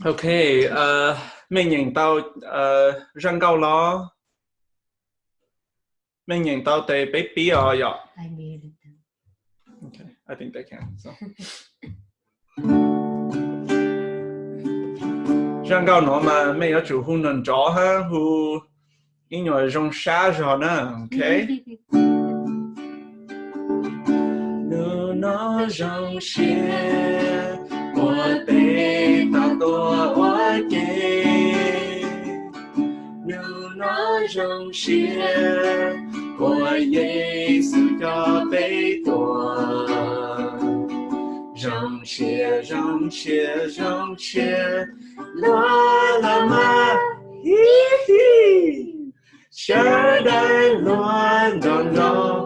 Ok, mej nyeem tau zaj nkauj los? Mej nyeem tau tes peb pib os yom. Zaj nkauj no mas mej yuav tsum hu nrov nrov hab hu ib nyuag zoo sab zog na, ok? Nub no zoo siab, ua peb tau tuaj ua ke. Nub no zoo siab, ua Yexus coj peb tuaj. Zoo siab, zoo siab, zoo siab, luag los mas, hi hi. Sawv daws luag nrov nrov,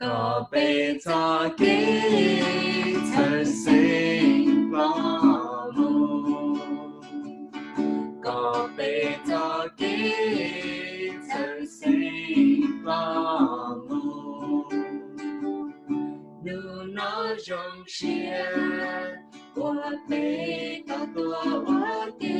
kom peb txoj kev txhawj xeeb ploj mus, kom peb txoj kev txhawj xeeb ploj mus. Nub no zoo siab, ua peb tau tuaj ua ke.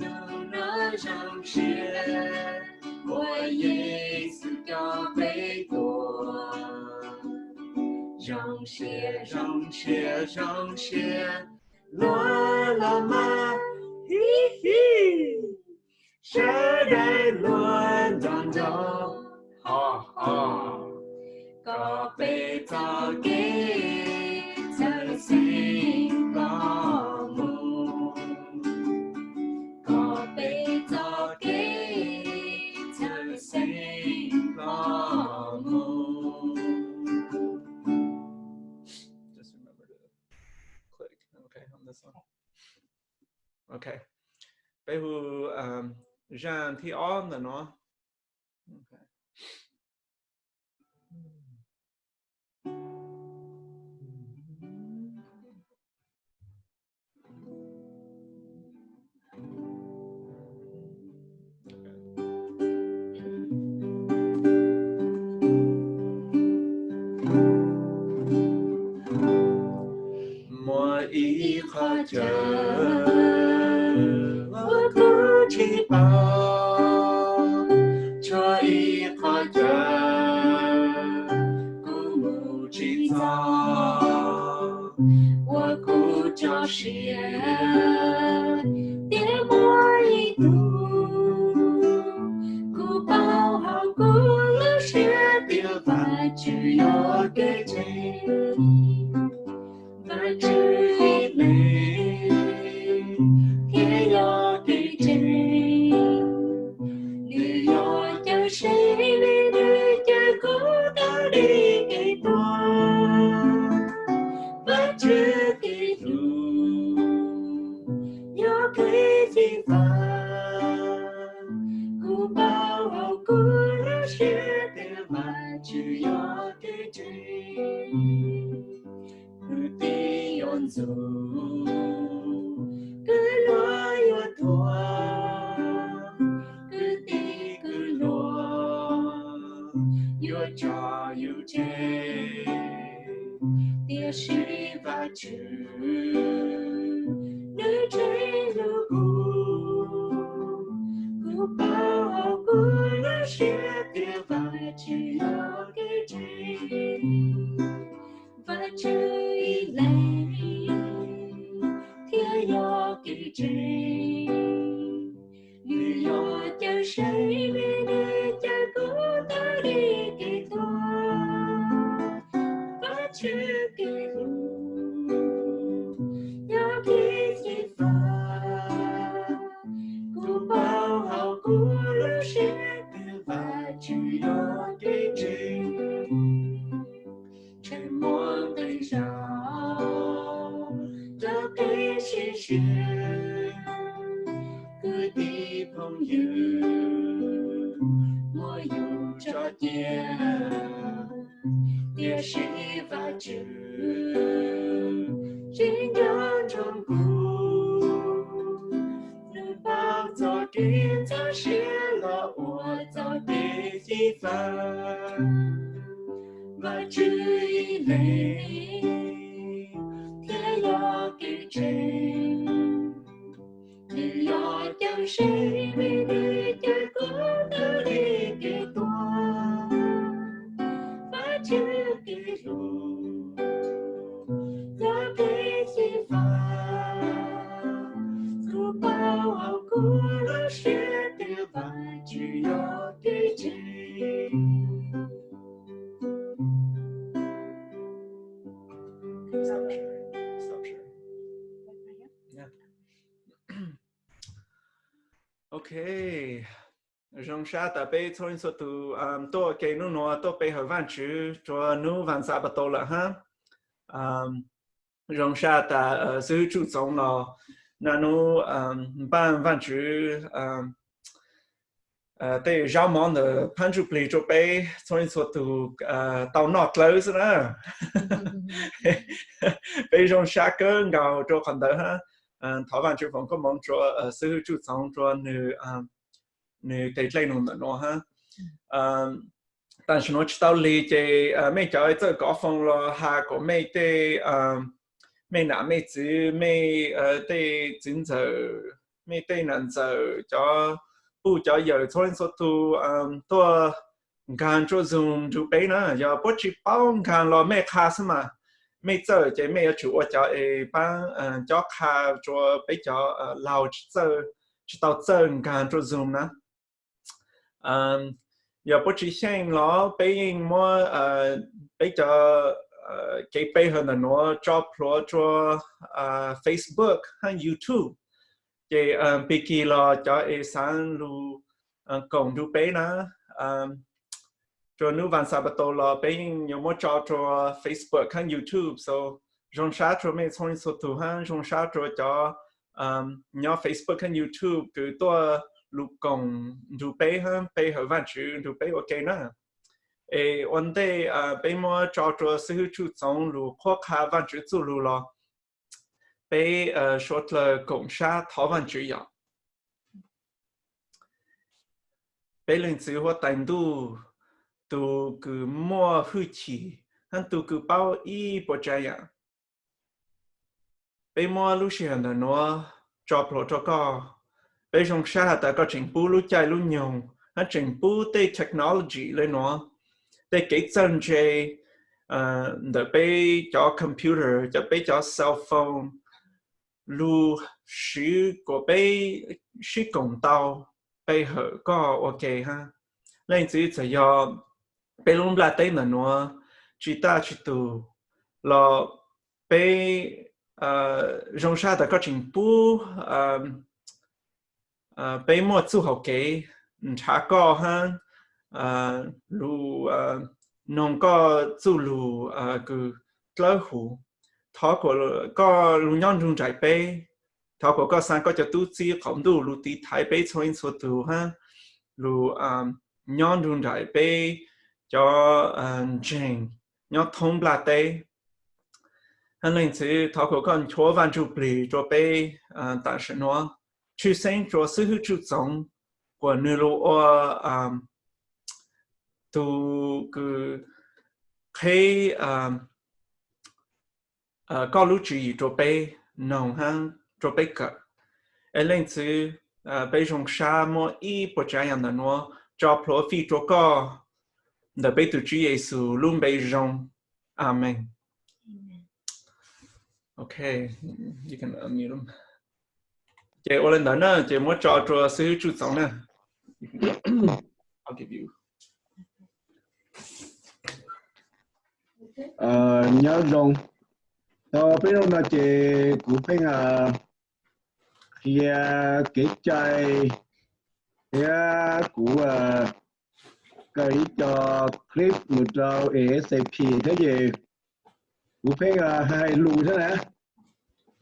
Nub no zoo siab, ua Yexus coj peb tuaj. Zoo siab, zoo siab, zoo siab, luag los mas, hi hi. Sawv daws luag nrov nrov, ho ho, kom peb txoj kev txhawj xeeb ploj mus, kom peb txoj kev txhawj xeeb ploj mus. Ok, peb hu zaj thib ob ntawm no. Muaj ib qho chaw uas kuv tsis paub, tshuav ib qho chaw kuv mus tsis txog, uas kuv tso siab tias muaj ib tug, kuv paub hauv kuv lub siab tias Vajtswv yog kev tseeb, Vajtswv ib leeg thiaj yog kev tseeb. Nws yog cawm seej li, nws cawm kuv tau dim kev tuag. Vajtswv kev hlub yog kev xyiv fab, kuv paub hauv kuv lub siab tias Vajtswv yog kev tseeb. Kwv tij yuav ntxub, kwv hluas yuav thuam, kwv tij kwv hluas yuav tso yus tseg, tiam sis Vajtswv nws tseem hlub kuv. Kuv paub hauv kuv lub siab tias Vajtswv yog kev tseeb. Vajtswv ib leeg thiaj yog kev tseeb. Nws yog cawm seej li, nws cawm kuv tau dim kev tuag. Vajtswv kev hlub yog kev xyiv fab, kuv paub hauv kuv lub siab tias Vajtswv yog kev tseeb. Ntshe muaj nqi zog rau kev sim siab, kwv tij phooj ywg muab yus tso cia, tiam sis Vajtswv tseem nco ntsoov kuv. Nws paub txoj kev ntxhov siab los ua txoj kev xyiv fab. Vajtswv ib leeg seb me nws caij kuv ntawm li kev tuag, Vajtswv kev hlub, yog kev xyiv fab, kuv paub hauv kuv lub siab tias Vajtswv yog kev tseeb. Ok, zoo sab tas peb txhua leej txhua tus tuaj ua ke hnub nuav tuaj pe hawm Vaajtswv rua nub Vas Xaab Pas Tau lawm hab. Zoo sab tas xib hwb Tsuj Txoov los naj nub npaaj Vaajtswv tej zaub mov ntawm phab ntsuj plig rua peb txhua leej txhua tug tau noj dlawb xwb na. Peb zoo sab kawg nkaus rua qhov ntawd hab. Thov Vaajtswv foom koob moov rua xib hwb Tsuj Txoov rua nwg, nwg tej dlej nug ntawm nuav hab. Tam sim nuav tsis tau lig ces mej cov txawj kov foos los has kuas mej tej, mej nam mej txwv, mej tej txwv ntxawm, mej tej nam ntxawm, cov puj cov yawm txhua leej txhua tug tuaj nkaag rua Zoom nrug peb na. Yog puab tsis paub nkaag los mej qha xwb mas, mej txawj ces mej yuav tsum ua cov es paab cob qha rua peb cov laug tsis txawj, tsis tau txawj nkaag rua Zoom na. Yog puab tsis xyeej los peb yeej muab peb cov kev pe hawm ntawm nuav tso plhuav rua Facebook hab YouTube. Ces pig kig los cov es xaav lug koom nrug peb na, rua nub Vas Xaab Pas Tau los peb yeej yuav muab tso rua Facebook hab YouTube. So zoo sab rua mej txhua leej txhua tug hab zoo sab rua cov nyob Facebook hab YouTube kws tuaj lug koom nrug peb hab pe hawm Vaajtswv nrug peb ua ke na. Es ua ntej peb muab tso rua xib hwb Tsuj Txoov lug qhuab qha Vaajtswv txuj lug los peb suav dlawg koom sab thov Vaajtswv yom. Peb Leej Txiv huab tais ntuj, tug kws muaj hwj chim hab tug kws paub ib puas tsav yaam, peb muab lub sij hawm ntawm nuav tso plhuav rua koj. Peb zoo sab has tas koj tseem pub lub caij lub nyoog hab tseem pub tej technology le nuav, tej kev txawj ntse ntawm peb cov computer, cov peb cov cell phone, lug siv kuas peb sib koom tau pe hawm koj ua ke hab. Leej Txiv, txawm yog peb lub nplaj teb ntawm nuav tsis taj tsis tug los peb zoo sab tas koj tseem pub peb muaj txuj hauv kev nrhav koj hab lug noog koj txuj lug kws dlawb huv. Thov kuas koj lug nyob nrug nraim peb. Thov kuas koj xa koj cov tub txib qaum ntuj lug tiv thaiv peb txhua leej txhua tug hab lug nyob nrug nraim peb cov ntseeg nyob thoob nplaj teb. Hab Leej Txiv, thov kuas koj nchuav Vaaj Ntsuj Plig rua peb tam sim nuav, tshwj xeeb rua xib hwb Tsuj Txoov kuas nwg lug ua tug kws qheb koj lub tswv yim rua peb noog hab rua peb kawm. Es Leej Txiv, peb zoo sab muab ib puas tsav yaam ntawm nuav tso plhuav fij rua koj ntawm peb tug Tswv Yexus lub npe zoo. Amees. Ok, ces ua le ntawd na, ces muab tso rua xib hwb Tsuj Txoov na. Nyob zoo, tau peb zaug no ces kuv pheej qhia kev cai thiab kuv kaw ib co clip mus rau A S A P thiab ces kuv pheej hais lus thiab na,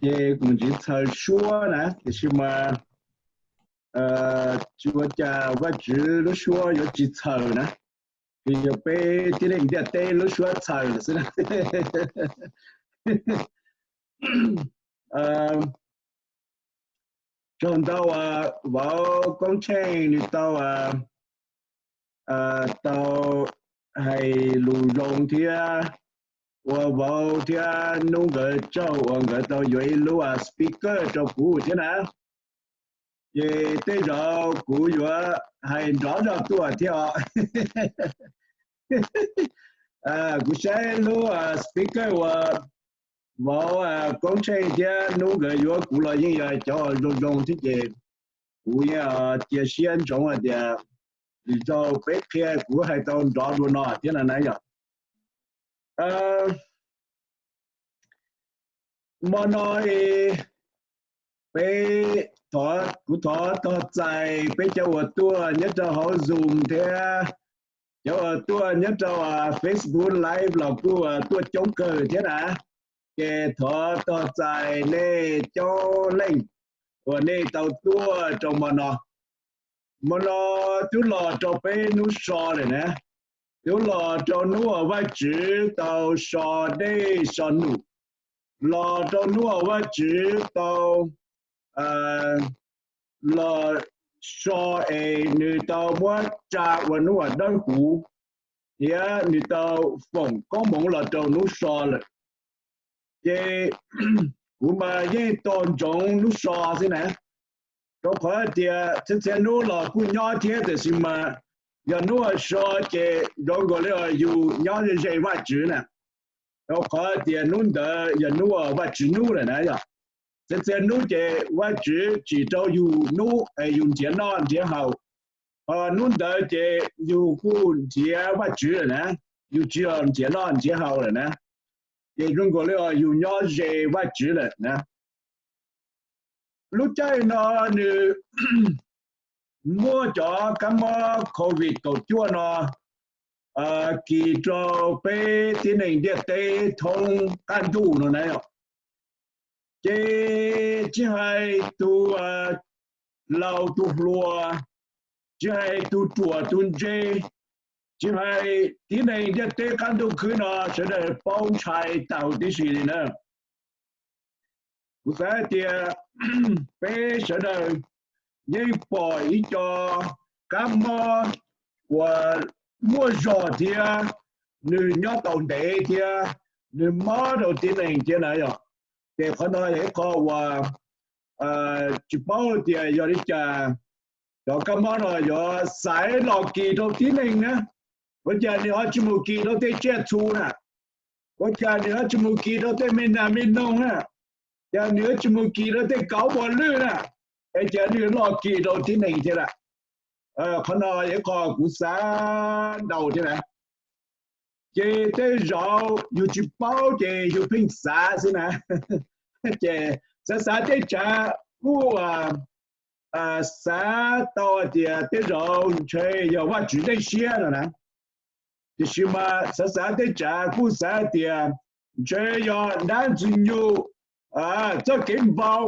ces kuv tsis txhawm suab na, tiam sis mas tsis ua cas, Vajtswv lub suab yuav tsis txhawm na, vim yog peb tib neeg ntiaj teb lub suab txhawm lawm xwb na. Tsaug ntau vauv Koob Tsheej, nws tau, tau hais lus zoo thiab ua vauv thiab nub nkawd tsaug uas nkawd tau yuav ib lub speaker rau kuv thiab na. Ces tej zaum kuv yuav hais nrov zog tuaj thiab os. Kuv saib lub speaker uas vauv Koob Tsheej thiab Nub nkawd yuav kuv los yeej yog cov zoo zoo thiab ces kuv yeej cia siab ntsoov hais tias lwm zaug peb qhia kuv hais tau nrov dua no thiab na yom. Hmo no peb, kuv thov tog txais peb cov uas tuaj nyob rau hauv Zoom thiab cov uas tuaj nyob rau Facebook Live los kuj tuaj coob kawg thiab na. Ces thov tog txais nej coob leej uas nej tau tuaj rau hmo no. Hmo no twb los rau peb hnub so lawm na, twb los rau hnub uas Vajtswv tau so dej so num, los rau hnub uas Vajtswv tau los so es nws tau muab tsa ua hnub uas dawb huv, thiab nws tau foom koob hmoov los rau hnub so lawm. Ces kuv mas yeej tos ntsoov hnub so xwb na, rau qhov tias txhia txhia hnub los kuj nyob thiab tiam sis mas yog hnub uas so ces zoo nkaus li yus nyob ze Vajtswv na, rau qhov tias hnub ntawd yog hnub uas Vajtswv hnub lawm na yom. Txhia txhia hnub ces Vajtswv tsim rau yus hnub es yus nrhiav noj nrhiav haus, ho hnub ntawd ces yus kuj nrhiav Vajtswv lawm na, yus tsis yog nrhiav noj nrhiav haus lawm na, ces zoo nkaus li yus nyob ze Vajtswv lawm na. Lub caij no nws muaj cov kab mob COVID kaum cuaj no kis rau peb tib neeg ntiaj teb thoob qab ntuj no na. Ces tsis hais tus laus tus hluas, tsis hais tus ruam tus ntse, tsis hais tib neeg ntiaj teb qab ntuj khwb no sawv daws paub ntshai tag huv tib si li na. Kuv xav hais tias peb sawv daws yeej pom ib co kab mob uas muaj zog thiab nws nyob tau ntev thiab nws mob rau tib neeg thiab na yom. Ces qhov no yog ib qho uas tsis paub tias yog li cas cov kab mob no yuav xaiv los kis rau tib neeg na. Ua cas nws ho tsis mus kis rau tej tsiaj txhu na? Ua cas nws ho tsis mus kis rau tej me nas me noog na? Cas nws ho tsis mus kis rau tej kauv pos lwj na? Es cas nws los kis rau tib neeg thiab lawm? Qhov no yog ib qho kuv xav ntau thiab na. Ces tej zaum yus tsis paub ces yus pheej xav xwb na. Ces xav xav tej tsav kuj xav tau hais tias tej zaum ntshe yog Vajtswv dej siab no na. Tiam sis mas xav xav tej tsav kuj xav hais tias ntshe yog dab Ntxwg Nyoog txoj kev npau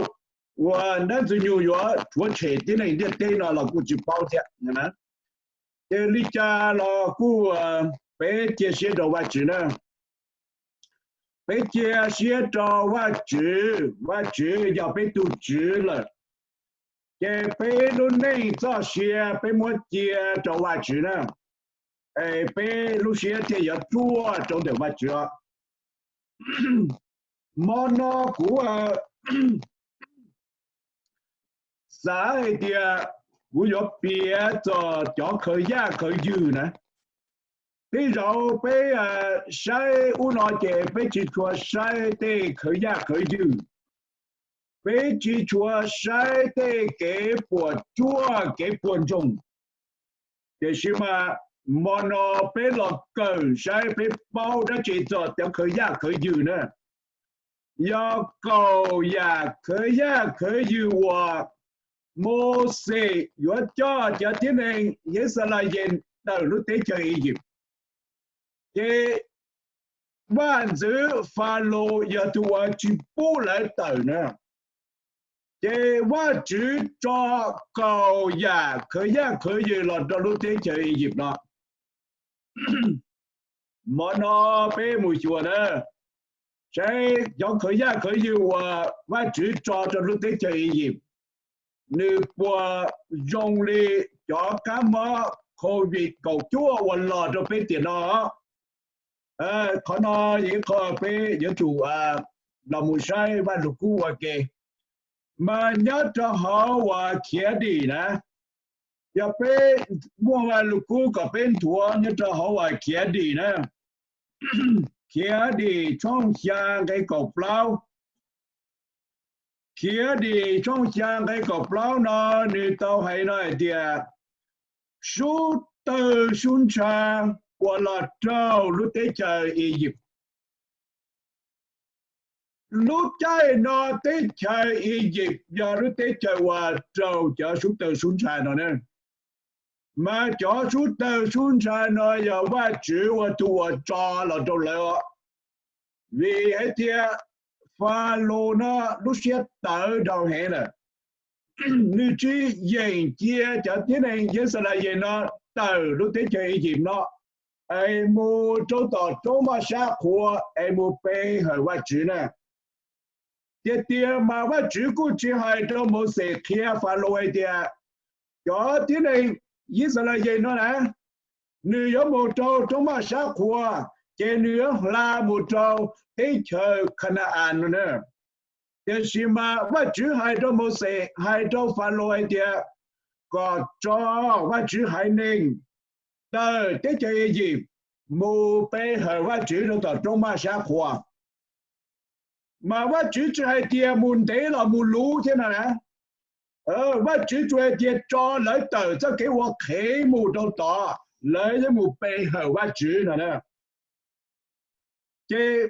uas dab Ntxwg Nyoog yuav rhuav tshem tib neeg ntiaj teb no los kuj tsis paub thiab. Ces li cas los kuj peb cia siab rau Vajtswv na. Peb cia siab rau Vajtswv, Vajtswv yog peb tus Tswv lawm. Ces peb lub neej txoj sia peb muab cia rau Vajtswv na, es peb lub siab thiaj yuav ruaj rau ntawm Vajtswv os. Hmo no kuv xav hais tias kuv yuav piav txog cov khaws yaj khaws ywg na. Tej zaum peb saib ub no ces peb tsis tshua saib tej khaws yaj khaws ywg, peb tsis tshua saib tej kev puas tsuaj kev puas ntsoog. Tiam sis mas hmo no peb los kawm saib peb paub dab tsi txog cov khaws yaj khaws ywg na. Yog kaum yam khaws yaj khaws ywg uas Mauxes yuav coj cov tib neeg Yixalayees tawm lub teb chaws Iziv. Ces vaj ntxwv Falaus yog tus uas tsis pub lawv tawm na. Ces Vajtswv tso kaum yam khaws yaj khaws ywg los rau lub teb chaws Iziv no. Hmo no peb mus xyuas na, saib cov khaws yaj khaws ywg uas Vajtswv tso rau lub teb chaws Iziv, nws puas zoo li cov kab mob COVID kaum cuaj uas los rau peb tiam no? Qhov no yog ib qho peb yuav tsum los mus saib Vaj Lug Kub ua ke. Mas nyob rau hauv uas khiav dim na, yog peb muaj Vaj Lug Kub kom peb nthuav nyob rau hauv uas khiav dim na, khiav dim tshooj xya nqe kaum plaub. Khiav dim tshooj xya nqe kaum plaub no, nws tau hais no hais tias, sub tawg sub ntsha uas los raug lub teb chaws Iziv. Lub caij no teb chaws Iziv yog lub teb chaws uas raug cov sub tawg sub ntsha no ne. Mas cov sub tawg sub ntsha no yog Vajtswv ua tus uas tso los rau lawv. Vim hais tias Falaus no lub siab tawv dhau heev lawm, nws tsis yeem cia cov tib neeg Yixalayees no tawm lub teb chaws Iziv no es mus rau tom roob maj sab qhua es mus pe hawm Vajtswv na. Tiag tiag mas Vajtswv kuj tsis hais rau Mauxes qhia Falaus hais tias cov tib neeg Yixalayees no na, nws yuav mus rau roob maj sab qhua, ces nws yuav hla mus rau teb chaws Khana-as no na. Tiam sis mas Vajtswv hais rau Mauxes, hais rau Falaus hais tias kom tso Vajtswv haiv neeg tawm teb chaws Iziv mus pe hawm Vajtswv rau tom roob maj sab qhua. Mas Vajtswv tsis hais tias mus ntev los mus luv thiab no na. Vajtswv tsuas hais tias tso lawv tawm txoj kev ua qhev mus rau tod, lawv yuav mus pe hawm Vajtswv no na. Ces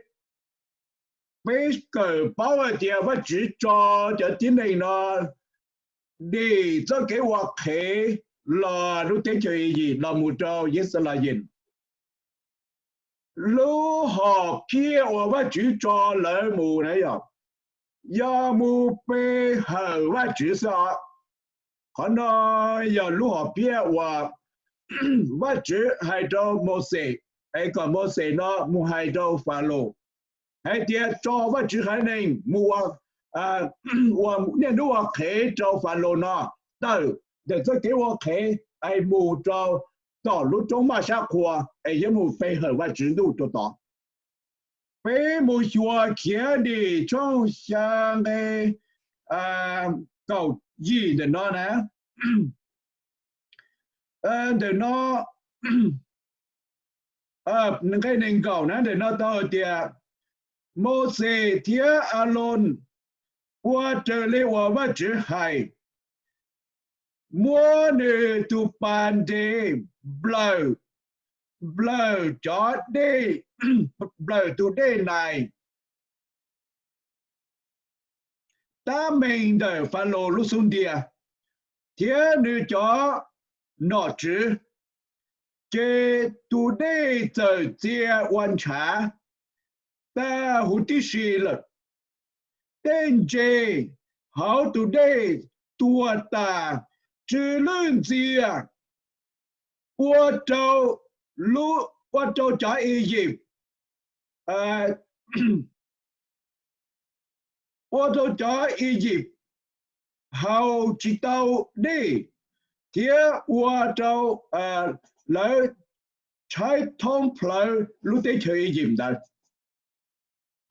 peb kawm paub hais tias Vajtswv tso cov tib neeg no dim txoj kev ua qhev los lub teb chaws Iziv los mus rau Yixalayees. Lub hom phiaj uas Vajtswv tso lawv mus na yog, yog mus pe hawm Vajtswv xwb os. Qhov no yog lub hom phiaj uas Vajtswv hais rau Mauxes, es kom Mauxes no mus hais rau Falaus hais tias tso Vajtswv haiv neeg mus ua, ua niaj hnub ua qhev rau Falaus no tawm ntawm txoj kev ua qhev es mus rau tom lub roob maj sab qhua es yuav mus pe hawm Vajtswv ntuj rau tod. Peb mus xyuas khiav dim tshooj xya nqe kaum yim ntawm no na. Ntawm no, nqe nees nkaum na, ntawm no tau hais tias, Mauxes thiab Aloos ua raws li uas Vajtswv hais, muab nws tus pas nres nplawm, nplawm cov dej, nplawm tus dej Nais tab meeg ntawm Falaus lub xub ntiag thiab nws cov nom tswv, ces tus dej txawm txia ua ntshav tag huv tib si lawm. Tej ntses hauv tus dej tuag tas tsw lwj ntxiag, ua rau, ua rau cov Iziv, ua rau cov Iziv haus tsis tau dej, thiab ua rau lawv tshaib thoob plawv lub teb chaws Iziv ntawd.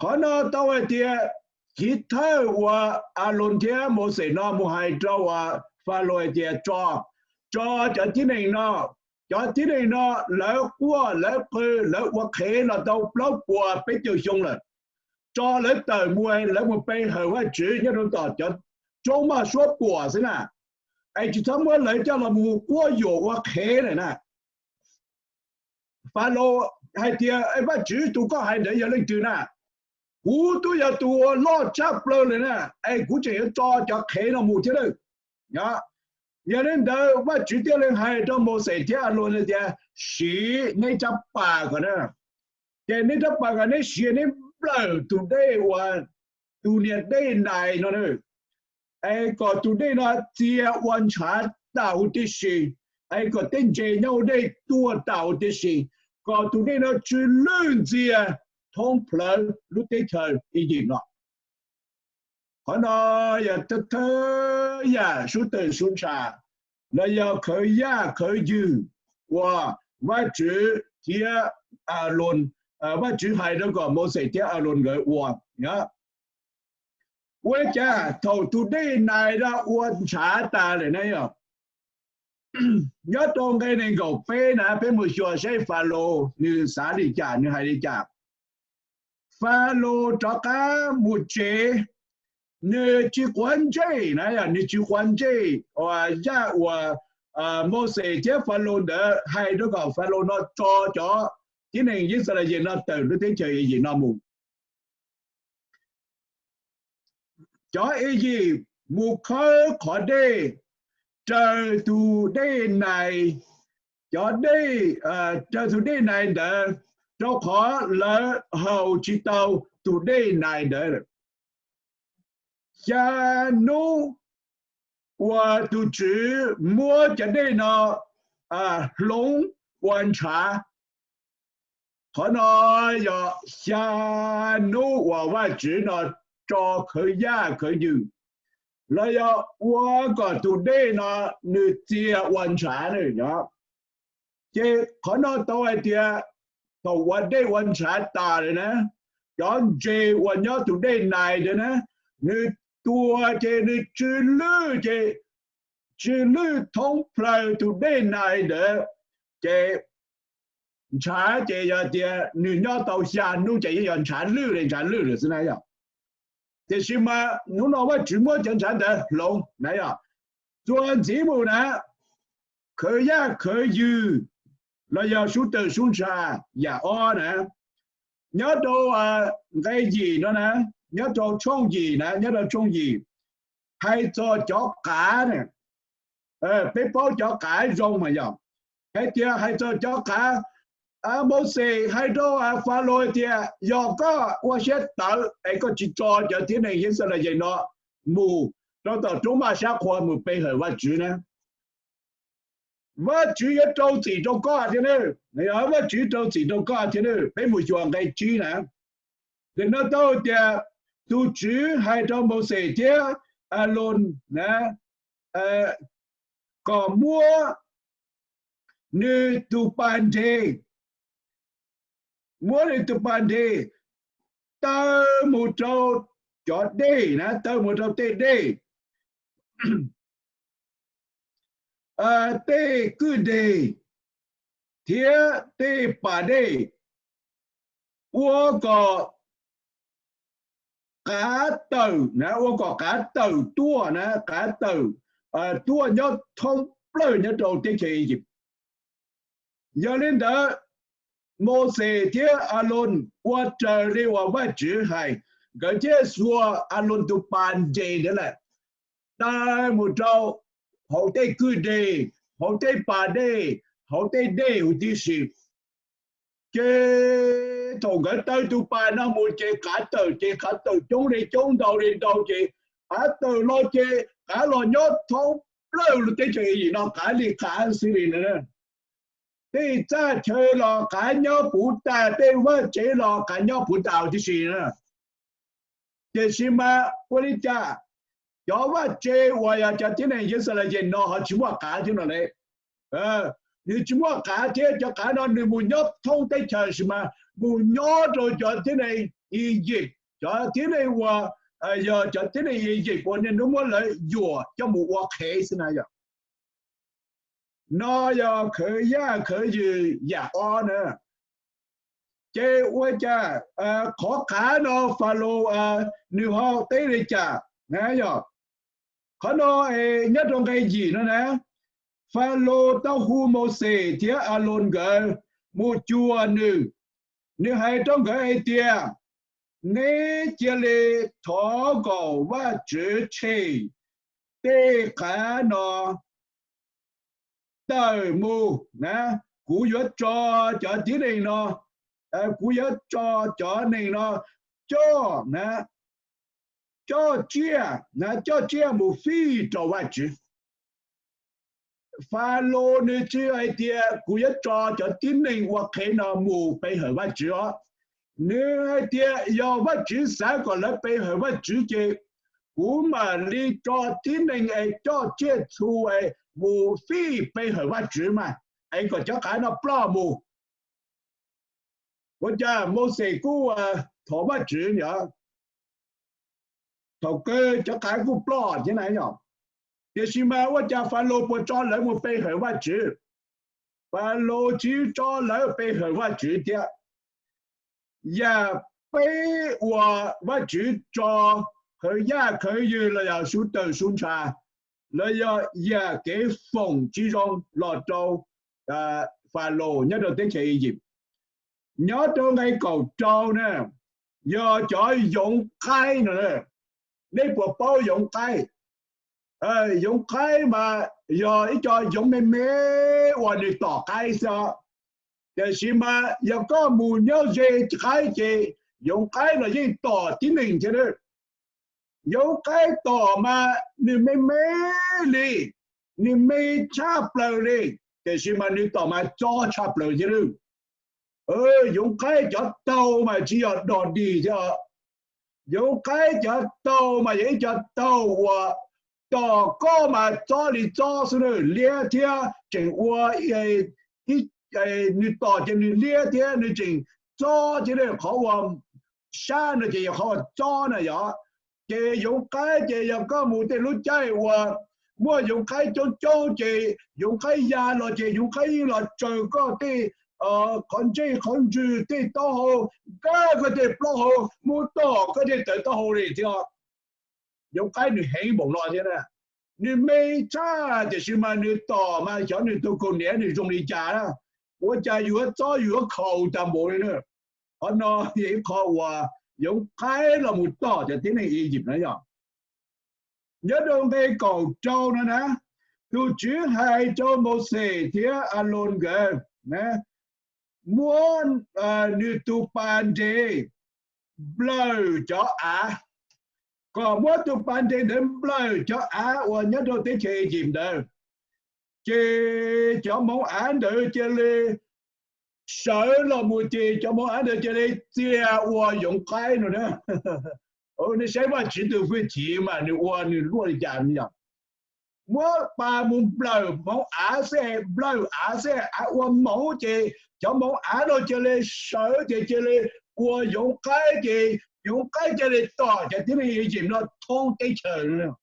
Qhov no tau hais tias chiv thawj uas Aloos thiab Mauxes no mus hais rau uas Falaus hais tias tso, tso cov tib neeg no, cov tib neeg no lawv quaj lawv qw lawv ua qhev los tau plaub puas peb caug xyoo lawm, tso lawv tawm mus, lawv mus pe hawm Vajtswv nyob rau tom cov roob maj suab puam xwb na, es tsis txhob muab lawv coj los mus quab yuam ua qhev lawm na. Falaus hais tias, Vajtswv tus koj hais ntawd yog leej twg na? Kuv twb yog tus uas loj tshaj plaws lawm na, es kuv tseem yuav tso cov qhev no mus thiab lawm. Yog li ntawd Vajtswv thiaj li hais rau Mauxes thiab Aloos tias, siv neb rab pas kom na, ces neb rab pas kom neb siv neb nplawm tus dej uas, tus niag dej Nais no, es kom tus dej no txia ua ntshav tas huv tib si, es kom tej ntses nyob hauv dej tuag tas huv tib si, kom tus dej no tsw lwj ntxiag thoob plawv lub teb chaws Iziv no. Qhov no yog thawj yam sub tawg sub ntsha los yog khawv yaj khawv ywg uas Vajtswv thiab Aloos, Vajtswv hais rau kom Mauxes thiab Aloos nkawd ua. Ua li cas thaum tus dej Nais no ua ntshav tas lawm na yog, nyob rau nqe nees nkaum peb na peb mus xyuas saib Falaus nws xav li cas, nws hais li cas. Falaus rov qab mus tsev, nws tsis quav ntsej na yog, nws tsis quav ntsej uas zaj uas Mauxes thiab Falaus ntawd hais rau kom Falaus no tso cov tib neeg Yixalayees no tawm lub teb chaws Iziv no mus. Cov Iziv mus khawb qhov dej raws tus dej Nais, cov dej, raws tus dej Nais ntawd, rau qhov lawv haus tsis tau tus dej Nais ntawd. Xya hnub uas tus Tswv muab cov dej no hloov ua ntshav. Qhov no yog xya hnub uas Vajtswv no tso khawv yaj khawv yws los yog ua kom tus dej no nws txia ua ntshav na. Ces qhov no tau hais tias thaum uas dej ua ntshav tas lawm na, cov ntses uas nyob tus dej Nais ntawd na, nws tuag ces nws tsw lwj ces tsw lwj thoob plaws tus dej Nais ntawd. Ces ntshav ces yog tias nws nyob tau xya hnub ces yeej yog ntshav lwj li ntshav lwj lawm xwb na yog. Tiam sis mas hnub no Vajtswv muab cov ntshav ntawd hloov na yog. Txuas ntxiv mus na, khawv yaj khawv yws los yog sub tawm sub ntsha yam ob na, nyob rau nqe yim no na, nyob rau tshooj yim na, nyob rau tshooj yim hais txog cov qav na. Peb paub cov qav zoo mas yog hais tias hais txog cov qav, Mauxes hais rau Falaus tias yog koj ua siab tawv es koj tsis tso cov tib neeg Yixalayees no mus rau tom roob Maj Sab Qhua mus pe hawm Vajtswv na, Vajtswv yuav rau txim rau koj thiab na. Vajtswv rau txim rau koj thiab na. Peb mus xyuas nqe tsib na. Nim no tau tias tus Tswv hais rau Mauxes thiab Aloos na kom muab nws tus pas nres, muab nws tus pas nres taw mus rau cov dej na, taw mus rau tej dej, tej kwj deg thiab tej pas dej, ua kom qav tawm na, ua kom qav tawm tuaj na, qav tawm tuaj nyob thoob plaws nyob rau teb chaws Iziv. Yog li ntawd, Mauxes thiab Aloos ua raws li uas Vajtswv hais, nkawd thiaj xuas Aloos tus pas nres ntawd lawm, taw mus rau hauv tej kwj deg, hauv tej pas dej, hauv tej dej huv tib si. Ces thaum nkawd taw tus pas no mus ces qav tawm, ces qav tawm coob li coob ntau li ntau ces qav tawm los ces qav los nyob thoob plaws lub teb chaws Iziv no qav li qav xwb li na. Tej txaj chaw los qav nyob puv tas, tej vaj tsev los qav nyob puv tas huv tib si na. Tiam sis mas ua li cas cov vaj tsev uas yog cov tib neeg Yixalayees no ho tsis muaj qav thiab no le? Nws tsis muaj qav thiab, cov qav no nws mus nyob thoob teb chaws, tiam sis mas mus nyob rau cov tib neeg Iziv, cov tib neeg uas yog cov tib neeg Iziv uas niaj hnub muab lawv yuam coj mus ua qhev xwb na yog. No yog khawv yaj khawv yws yam ob na. Ces ua cas qhov qav no Falaus nws ho teb li cas na yog? Qhov no nyob rau nqe yim no na, Falaus tau hu Mauxes thiab Aloos nkawd mus cuag nws. Nws hais rau nkawd hais tias, neb cia li thov kom Vajtswv tshem tej qav no tawm mus na, kuv yuav tso cov tib neeg no, kuv yuav tso cov neeg no coj na, coj tsiaj na, coj tsiaj mus fij rau Vajtswv. Falaus nws tsis hais tias kuv yuav tso cov tib neeg ua qhev no mus pe hawm Vajtswv os. Nws hais tias yog Vajtswv xav kom lawv pe hawm Vajtswv ces kuv mam li tso tib neeg es coj tsiaj txhu es mus fij pe hawm Vajtswv mas, es kom cov qav no ploj mus. Ua cas Mauxes kuj thov Vajtswv yog? thaum kawg cov qaib kuj ploj thiab na yom. Tiam sis mas ua cas Falaus puas tso lawv mus pe hawm Vajtswv? Falaus tsis tso lawv pe hawm Vajtswv thiab. Yam peb uas Vajtswv tso khawv yaj khawv ywg los yog sub tawg sub ntsha, los yog yam kev foom tsis zoo los rau Falaus nyob rau teb chaws Iziv. Nyob rau nqe kaum rau na, yog cov yoov qaib no. Nej puas paub yoov qaib? Yoov qaib mas yog ib co yoov me me uas nws tom qaib xwb. Tiam sis mas yog koj mus nyob ze qaib ces yoov qaib los yeej tom tib neeg thiab. Yoov qaib tom mas nws me me li, nws me tshaj plaws li, tiam sis mas nws tom mas txob tshaj plaws thiab. Yoov qaib cov taug mas tsis yog dog dig thiab. Yoov qaib cov taug mas yog ib co taug uas tom koj mas txob li txob xwb na, liab thiab tseem ua, nws tom ces nws liab thiab nws tseem txob thiab. Qhov uas sab no ces yog qhov uas txob na yom. Ces yoov qaib ces yog koj mus tej lub caij uas muaj yoov qaib coob coob ces yoov qaib ya los ces yoov qaib yeej los tsaws koj tej qhov ntsej qhov ntswg tej taub hau, nkag koj tej plaub hau, mus tom koj tej tawv taub hau li thiab. Yoov qaib nws heev npaum no thiab na, nws me tshaj tiam sis mas nws tom mas xyov nws tus kaus hniav nws zoo li cas na, ua cas yuav txob yuav khaus tag npaum li na. Qhov no yog ib qho uas yoov qaib los mus tom cov tib neeg Iziv na yom. Nyob rau nqe kaum rau no na, tus Tswv hais rau Mauxes thiab Aloos nkawd, muab nws tus pas nres nplawm cov av, kom muab tus pas nres ntawd nplawm cov av uas nyob rau teb chaws Iziv ntawd. Ces cov hmoov av ntawd cia li sawv los mus ces cov hmoov av ntawd cia li txia ua yoov qaib no na. Nej saib Vajtswv tus hwj chim mas nws ua nws luaj li cas yom. Muab pas mus nplawm hmoov av xwb, nplawm av xwb, av ua hmoov ces cov hmoov av no cia li sawv ces cia li ua yoov qaib ces yoov qaib cia li tom cov tib neeg Iziv no thoob teb chaws.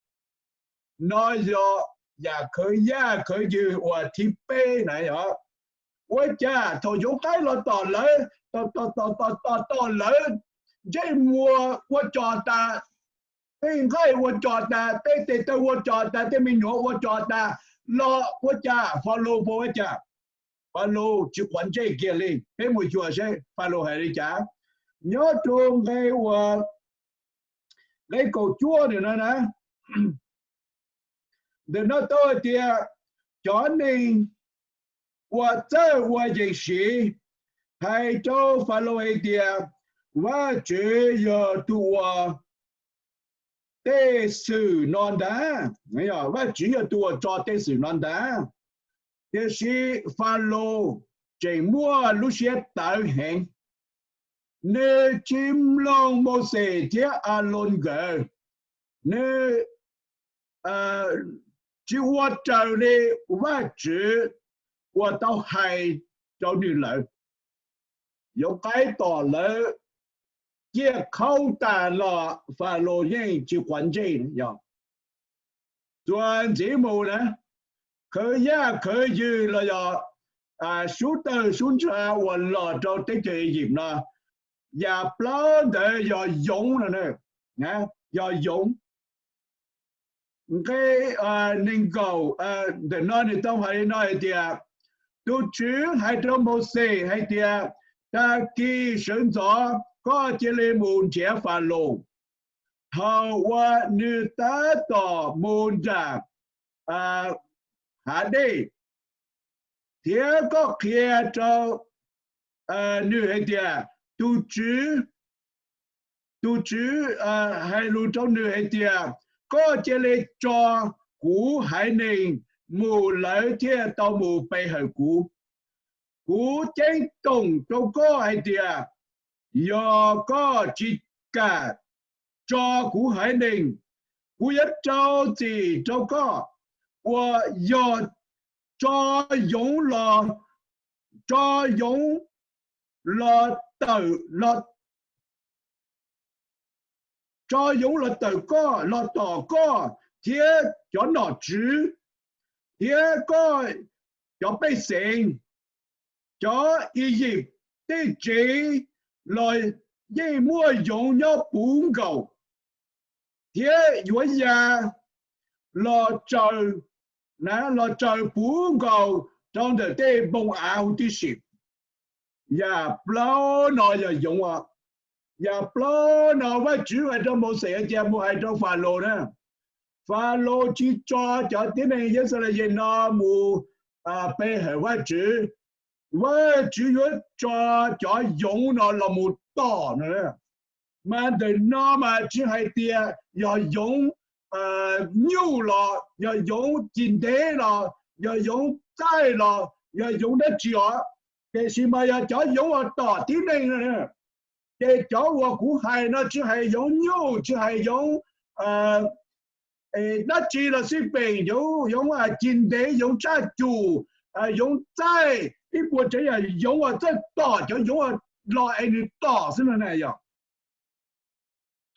No yog yam khawv yaj khawv ywg uas thib peb na yom. Ua cas thaum yoov qaib los tom lawv, tom tom tom tom tom lawv ntsej muag ua cos tas, tej nqaij ua cos tas, tej tes taw ua cos tas, tej me nyuam ua cos tas, los ua cas Falaus puas ua cas? Falaus tsis quav ntsej kiag li. Peb mus xyuas seb Falaus hais li cas. Nyob rau nqe uas, nqe kaum cuaj ntawm no na, ntawm no tau hais tias cov neeg uas txawj ua yees siv hais rau Falaus hais tias, Vajtswv yog tus uas tej xwm no ntag. Vajtswv yog tus uas tso tej xwm no ntag. Tiam sis Falaus tseem muaj lub siab tawv heev, nws tsis mloog Mauxes thiab Aloos nkawd, nws tsis ua raws li Vajtswv uas tau hais rau nws lawm. Yoov qaib tom lawv ciaj khaub tas los Falaus yeej tsis quav ntsej. Yog txuas ntxiv mus na, khawv yaj khawv ywg los yog sub tawg sub ntsha uas los rau teb chaws Iziv no, yam plaub ntawd yog yoov no, yog yoov. Nqe nees nkaum ntawm no nws tau hais li no hais tias, tus Tswv hais rau Mauxes hais tias, tag kis sawv ntxov koj cia li mus nrhiav Falaus thaum uas nws tab tom mus nram hav dej, thiab koj qhia rau nws hais tias, tus Tswv, tus Tswv hais lus rau nws hais tias, koj cia li tso kuv haiv neeg mus, lawv thiaj tau mus pe hawm kuv. Kuv ceeb toom rau koj hais tias, yog koj tsis kam tso kuv haiv neeg, kuv yuav rau txim rau koj, uas yog tso yoov los, tso yoov los tawm los tso yoov los tawm koj, los tom koj thiab cov nom tswv thiab koj cov pej xeem. Cov Iziv tej tsev los yeej muaj yoov nyob puv nkaus, thiab yuav ya los tsaws, los tsaws puv nkaus rau ntawm tej npoo av huv tib si. Yam plaub no yog yoov. Yam plaub no Vajtswv hais rau Mauxes tias mus hais rau Falaus na, Falaus tsis tso cov tib neeg Yixalayees no mus pe hawm Vajtswv. Vajtswv yuav tso cov yoov no los mus tom no. Mas ntawm no mas tsis hais tias yog yoov nyuj los yog yoov cig ntev los yog yoov txaij los yog yoov dab tsi os, tiam sis mas yog cov yoov uas tom tib neeg no. Ces cov uas kuv hais no tsis hais yoov nyuj, tsis hais yoov dab tsi los xij peem, yoov cig ntev, yoov tshaj cum, yoov txaij, ib puas tsav yam yoov uas txawj tom, cov yoov uas los es nws tom xwb no na yog.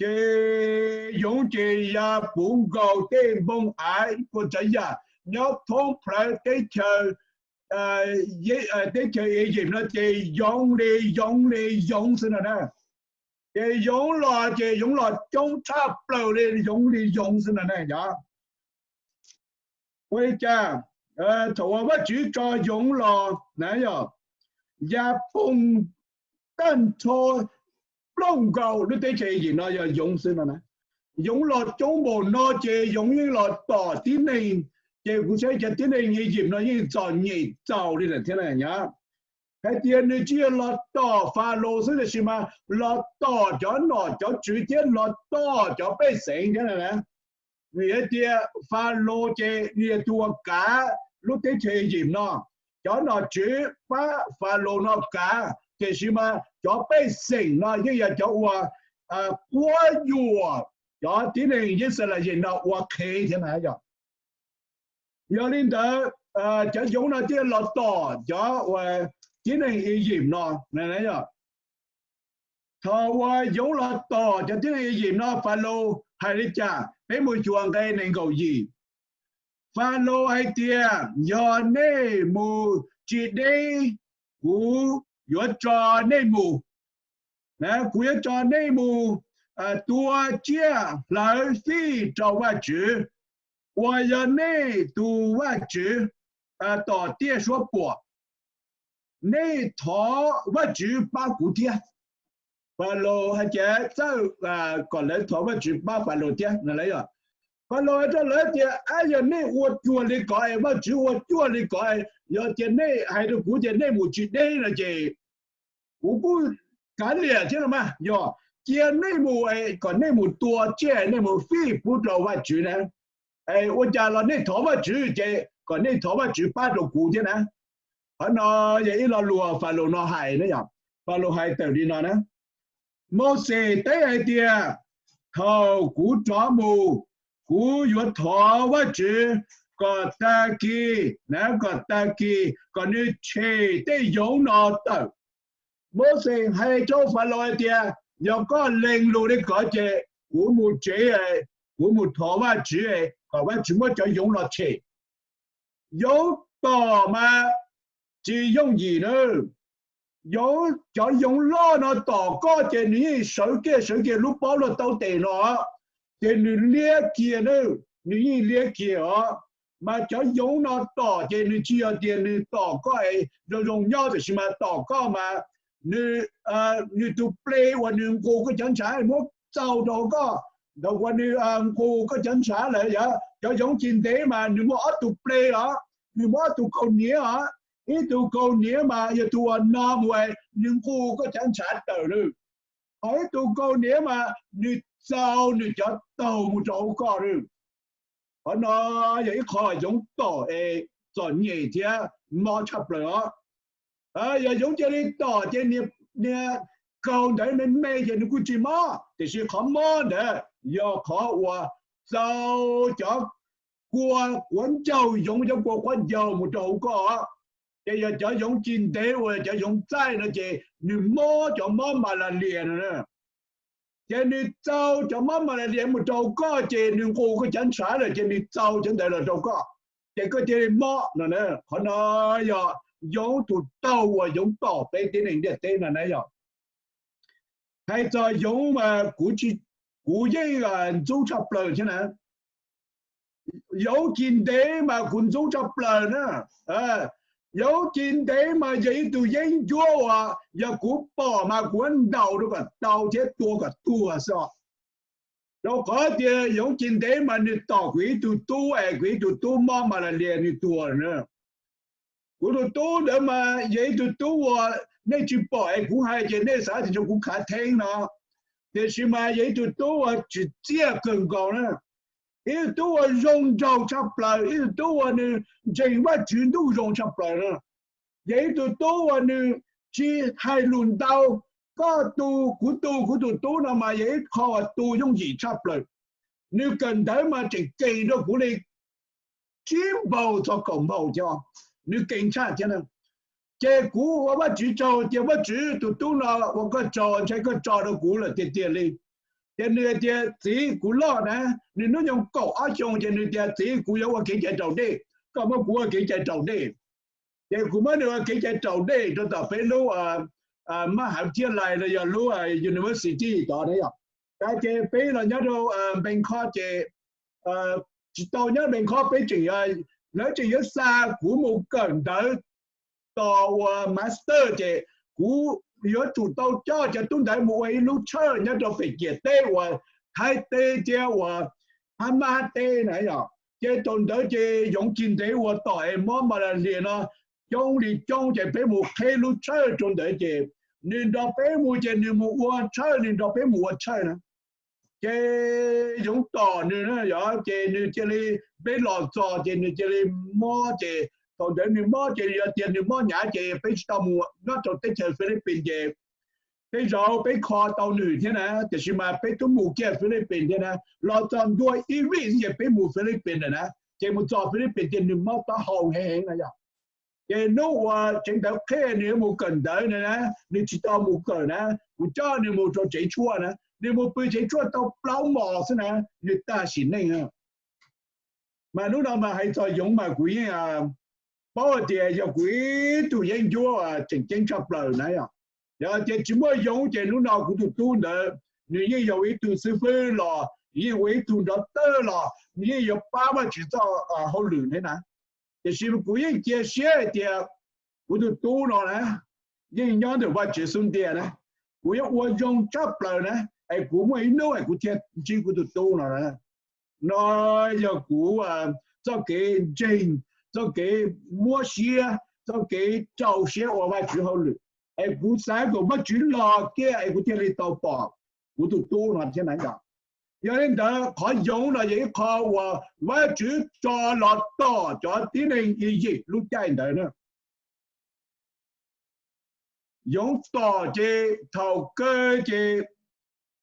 Ces yoov ces ya puv nkaus tej npoo av ib puas tsav yam nyob thoob plawv teb chaws, teb chaws Iziv no ces yoov li yoov li yoov xwb no na. Ces yoov los ces yoov los coob tshaj plaws li yoov li yoov xwb no na yog. Ua li cas thaum uas Vajtswv tso yoov los na yog, ya poog tag nrho plooj nkaus lub teb chaws Iziv no yog yoov xwb no na. Yoov los coob npaum no ces yoov yeej los tom tib neeg. Ces kuv saib cov tib neeg Iziv no yeej txom nyem txaus li lawm thiab na yog. Hais tias nws tsis yog los tom Falaus xwb tab sis mas los tom cov nom cov tswv thiab los tom cov pej xeem thiab na. Vim hais tias Falaus ces nws yog tus uas kav lub teb chaws Iziv no, cov nom tswv pab Falaus no kav, tiam sis mas cov pej xeem no yeej yog cov uas quab yuam cov tib neeg Yixalayees no ua qhev thiab na yog. Yog li ntawd, cov yoov no thiaj los tom cov uas tib neeg Iziv no. Thaum uas yoov los tom cov tib neeg Iziv no, Falaus hais li cas? Peb mus xyuas nqe nees nkaum yim. Falaus hais tias, yog nej mus tsis deb, kuv yuav tso nej mus. Kuv yuav tso nej mus tua tsiaj hlawv fij rau Vajtswv, uas yog nej tus Vajtswv tom tiaj suab puam. Nej thov Vajtswv pab kuv thiab. Falaus hais tias txawj kom lawv thov Vajtswv pab Falaus thiab no. Falaus hais rau lawv tias, ab, yog nej ua cuag li ko es Vajtswv ua cuag li ko, yog tias nej hais rau kuv tias nej mus tsis deb no ces kuv kuj kav liam thiab no mas. Yog cia nej mus, kom nej mus tua tsiaj nej mus fij pub rau Vajtswv na. Ua cas los nej thov Vajtswv ces kom nej thov Vajtswv pab rau kuv thiab na. Qhov no yog ib lo lus Falaus no hais na yog. Falaus hais tawm li no na. Mauxes teb hais tias, thaum kuv rov mus, kuv yuav thov Vajtswv kom tag kis na, kom tag kis kom nws tshem tej yoov no tawm. Mauxes hais rau Falaus hais tias, yog koj lees lus li ko ces kuv mus tsev, kuv mus thov Vajtswv kom Vajtswv muab cov yoov no tshem. Yoov tom mas tsis yooj yim na. Yoov, cov yoov loj no tom koj ces nws yeej sawv kiag sawv kiag lub pob luaj taub tes no, ces nws liab kiag na, nws yeej liab kiag os. Mas cov yoov no tom ces nws tsis yog tias nws tom koj es zoo zoo nyob, tiam sis mas tom koj mas nws, nws tus ple uas nws nqus koj cov ntshav muab txaus rau hauv koj. Thaum uas nws nqus koj cov ntshav lawm, cov yoov cig ntev mas nws muaj ob tug ple os, nws muaj ob tug kaus hniav os. Ib tug kaus hniav mas yog tus uas no mus nws nqus koj cov ntshav tawm lawm. Ho ib tug kaus hniav mas nws txaus nws cov taug mus rau hauv koj lawm. Qhov no yog ib qho yoov tom es txom nyem thiab mob tshaj plaws os. Yog yoov cia li tom ces niag kaus ntawd me me ces nws kuj tsis mob, tiam sis qhov mob ntawd yog qhov uas txaus cov kua quav ncaug yoov, cov kua quav ncaug mus rau hauv koj. Ces yog cov yoov cig ntev uas cov yoov txaij no ces nws mob cov mob malaria no. Ces nws txaus cov mob malaria mus rau koj, ces nws nqus koj cov ntshav lawm, ces nws txaus cov ntawd los rau koj, ces koj cia li mob no. Qhov no yog yoov tus taug uas yoov tom peb tib neeg ntiaj teb no na yog. Hais txog yoov mas kuv yeej ntxub tshaj plaws thiab na. Yoov cim ntev mas kuv ntxub tshaj plaws na. Yoov cim ntev mas yog ib tug yeeb ncuab uas yog kuv pom mas kuv ntaus rau kom tau thiab tua kom tuag xwb. Rau qhov tias yoov cim ntev mas nws tom kuv ib tug tub es kuv ib tug tub mob malaria nws tuag na. Kuv tus tub ntawd mas yog ib tug tub uas nej tsis pom es kuv hais ces nej xav tias kuv khav theeb no, tiam sis mas yog ib tug tub uas tsim txiaj kawg nkaus na. Ib tug tub uas zoo nraug tshaj plaws, ib tug tub uas nws ntseeg Vajtswv ntuj zoo tshaj plaws na. Yog ib tug tub uas nws tsis hais lus ntau. Koj tu kuv tu, kuv tus tub no mas yog ib qho uas tu yooj yim tshaj plaws. Nws kawm ntawv mas tseem kees rau kuv li tsib npaug txog kaum npaug thiab, nws kees tshaj thiab na. Ces kuv ua Vajtswv tsaug tias Vajtswv, tus tub no ua koj tsaug, ntshai koj tso rau kuv lawm tiag tiag li. Ces nws hais tias txiv, kuv loj na, nws hnub nyoog kaum ob xyoo, ces nws tias txiv, kuv yuav ua kev cai raus dej, koj muab kuv ua kev cai raus dej. Ces kuv muab nws ua kev cai raus dej rau tom peb lub mab hav thiaj lais los yog lub university tod na yom. Ces peb los nyob rau Npees Khob ces tsis tau nyob Npees Khob, peb tseem, lawv tseem yuav xa kuv mus kawm ntawv tos ua master, ces kuv yuav tsum tau coj cov tub ntawd mus ua ib lub tshawj nyob rau pem ciam teb uas Thaib teb thiab uas Hab Mab teb na yom. Ces thaum ntawd ces yoov cim ntev uas tom es mob malaria no coob li coob, ces peb mus qheb lub tshawj rau ntawd, ces nws nrog peb mus, ces nws mus ua tshawj, nws nrog peb mus ua tshawj na. Ces yoov tom nws na yom, ces nws cia li, peb los txog ces nws cia li mob, ces thaum ntawd nws mob ces yog tias nws mob hnyav ces peb tsis tau mus nyob rau teb chaws Philippines, ces tej zaum peb kho tau nws thiab na, tiam sis mas peb twb mus kiag Philippines thiab na, los txog ntua ib vij xwb ces peb mus Philippines lawm na. Ces mus txog Philippines ces nws mob taub hau heev heev na yom. Ces hnub uas tsev ntawv qheb nws yuav mus kawm ntawv na, nws tsis tau mus kawm na, kuv coj nws mus rau tsev tshuaj na, nws mus pw tsev tshuaj tau plaub mos xwb na, nws tag sim neej. Mas hnub no mas hais txog yoov mas kuv yeej paub hais tias yog kuv ib tug yeeb ncuab tseem ceeb tshaj plaws na yom. Yog tias tsis muaj yoov ces hnub no kuv tus tub ntawd nws yeej yog ib tug xib fwb los, yeej ua ib tug nrov tawg los, nws yeej yuav pab Vajtswv txoj hauj lwm thiab na. Tiam sis kuv yeej cia siab hais tias kuv tus tub no na yeej nyob ntawm Vajtswv xub ntiag na, kuv yuav ua zoo tshaj plaws na, es kuv muaj ib hnub es kuv thiaj ntsib kuv tus tub no na. No yog kuv txoj kev ntseeg, txoj kev muab siab, txoj kev rau siab ua Vajtswv hauj lwm, es kuv xav kom Vajtswv los kiag es kuv thiaj li tau pom kuv tus tub no thiab na yom. Yog li ntawd qhov yoov no yog ib qho uas Vajtswv tso los tom cov tib neeg Iziv lub caij ntawd na. Yoov tom ces thaum kawg ces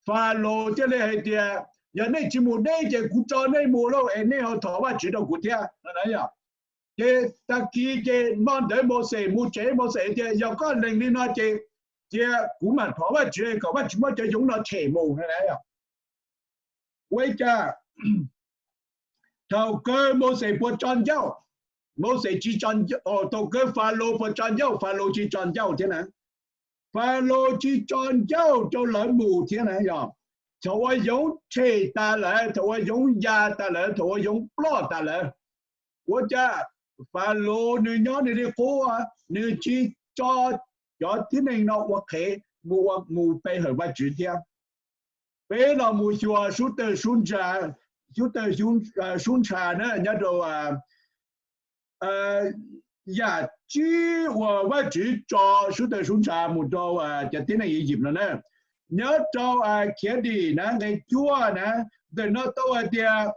Falaus thiaj li hais tias, yog nej tsis mus deb ces kuv tso nej mus lauj, es nej ho thov Vajtswv rau kuv thiab no na yom. Ces tag kis ces hmo ntawd Mauxes mus tsev, Mauxes tias yog koj lees li no ces cia kuv mam thov Vajtswv kom Vajtswv muab cov yoov no tshem mus no na yom. Ua li cas thaum kawg Mauxes puas tso ncauj? Mauxes tsis tso, thaum kawg Falaus puas tso ncauj? Falaus tsis tso ncauj thiab na. Falaus tsis tso ncauj rau lawv mus thiab na yom. Thaum uas yoov tshem tas lawm, thaum uas yoov ya tas lawm, thaum uas yoov ploj tas lawm, ua cas Falaus nws nyob nws li qub, nws tsis tso cov tib neeg no ua qhev mus, mus pe hawm Vajtswv thiab. Peb los mus xyuas sub tawg sub ntsha, sub tawg sub ntsha na nyob rau yam tsib uas Vajtswv tso sub tawg sub ntsha mus rau cov tib neeg Iziv no na. Nyob rau Khiav Dim na nqe cuaj na, ntawm no tau hais tias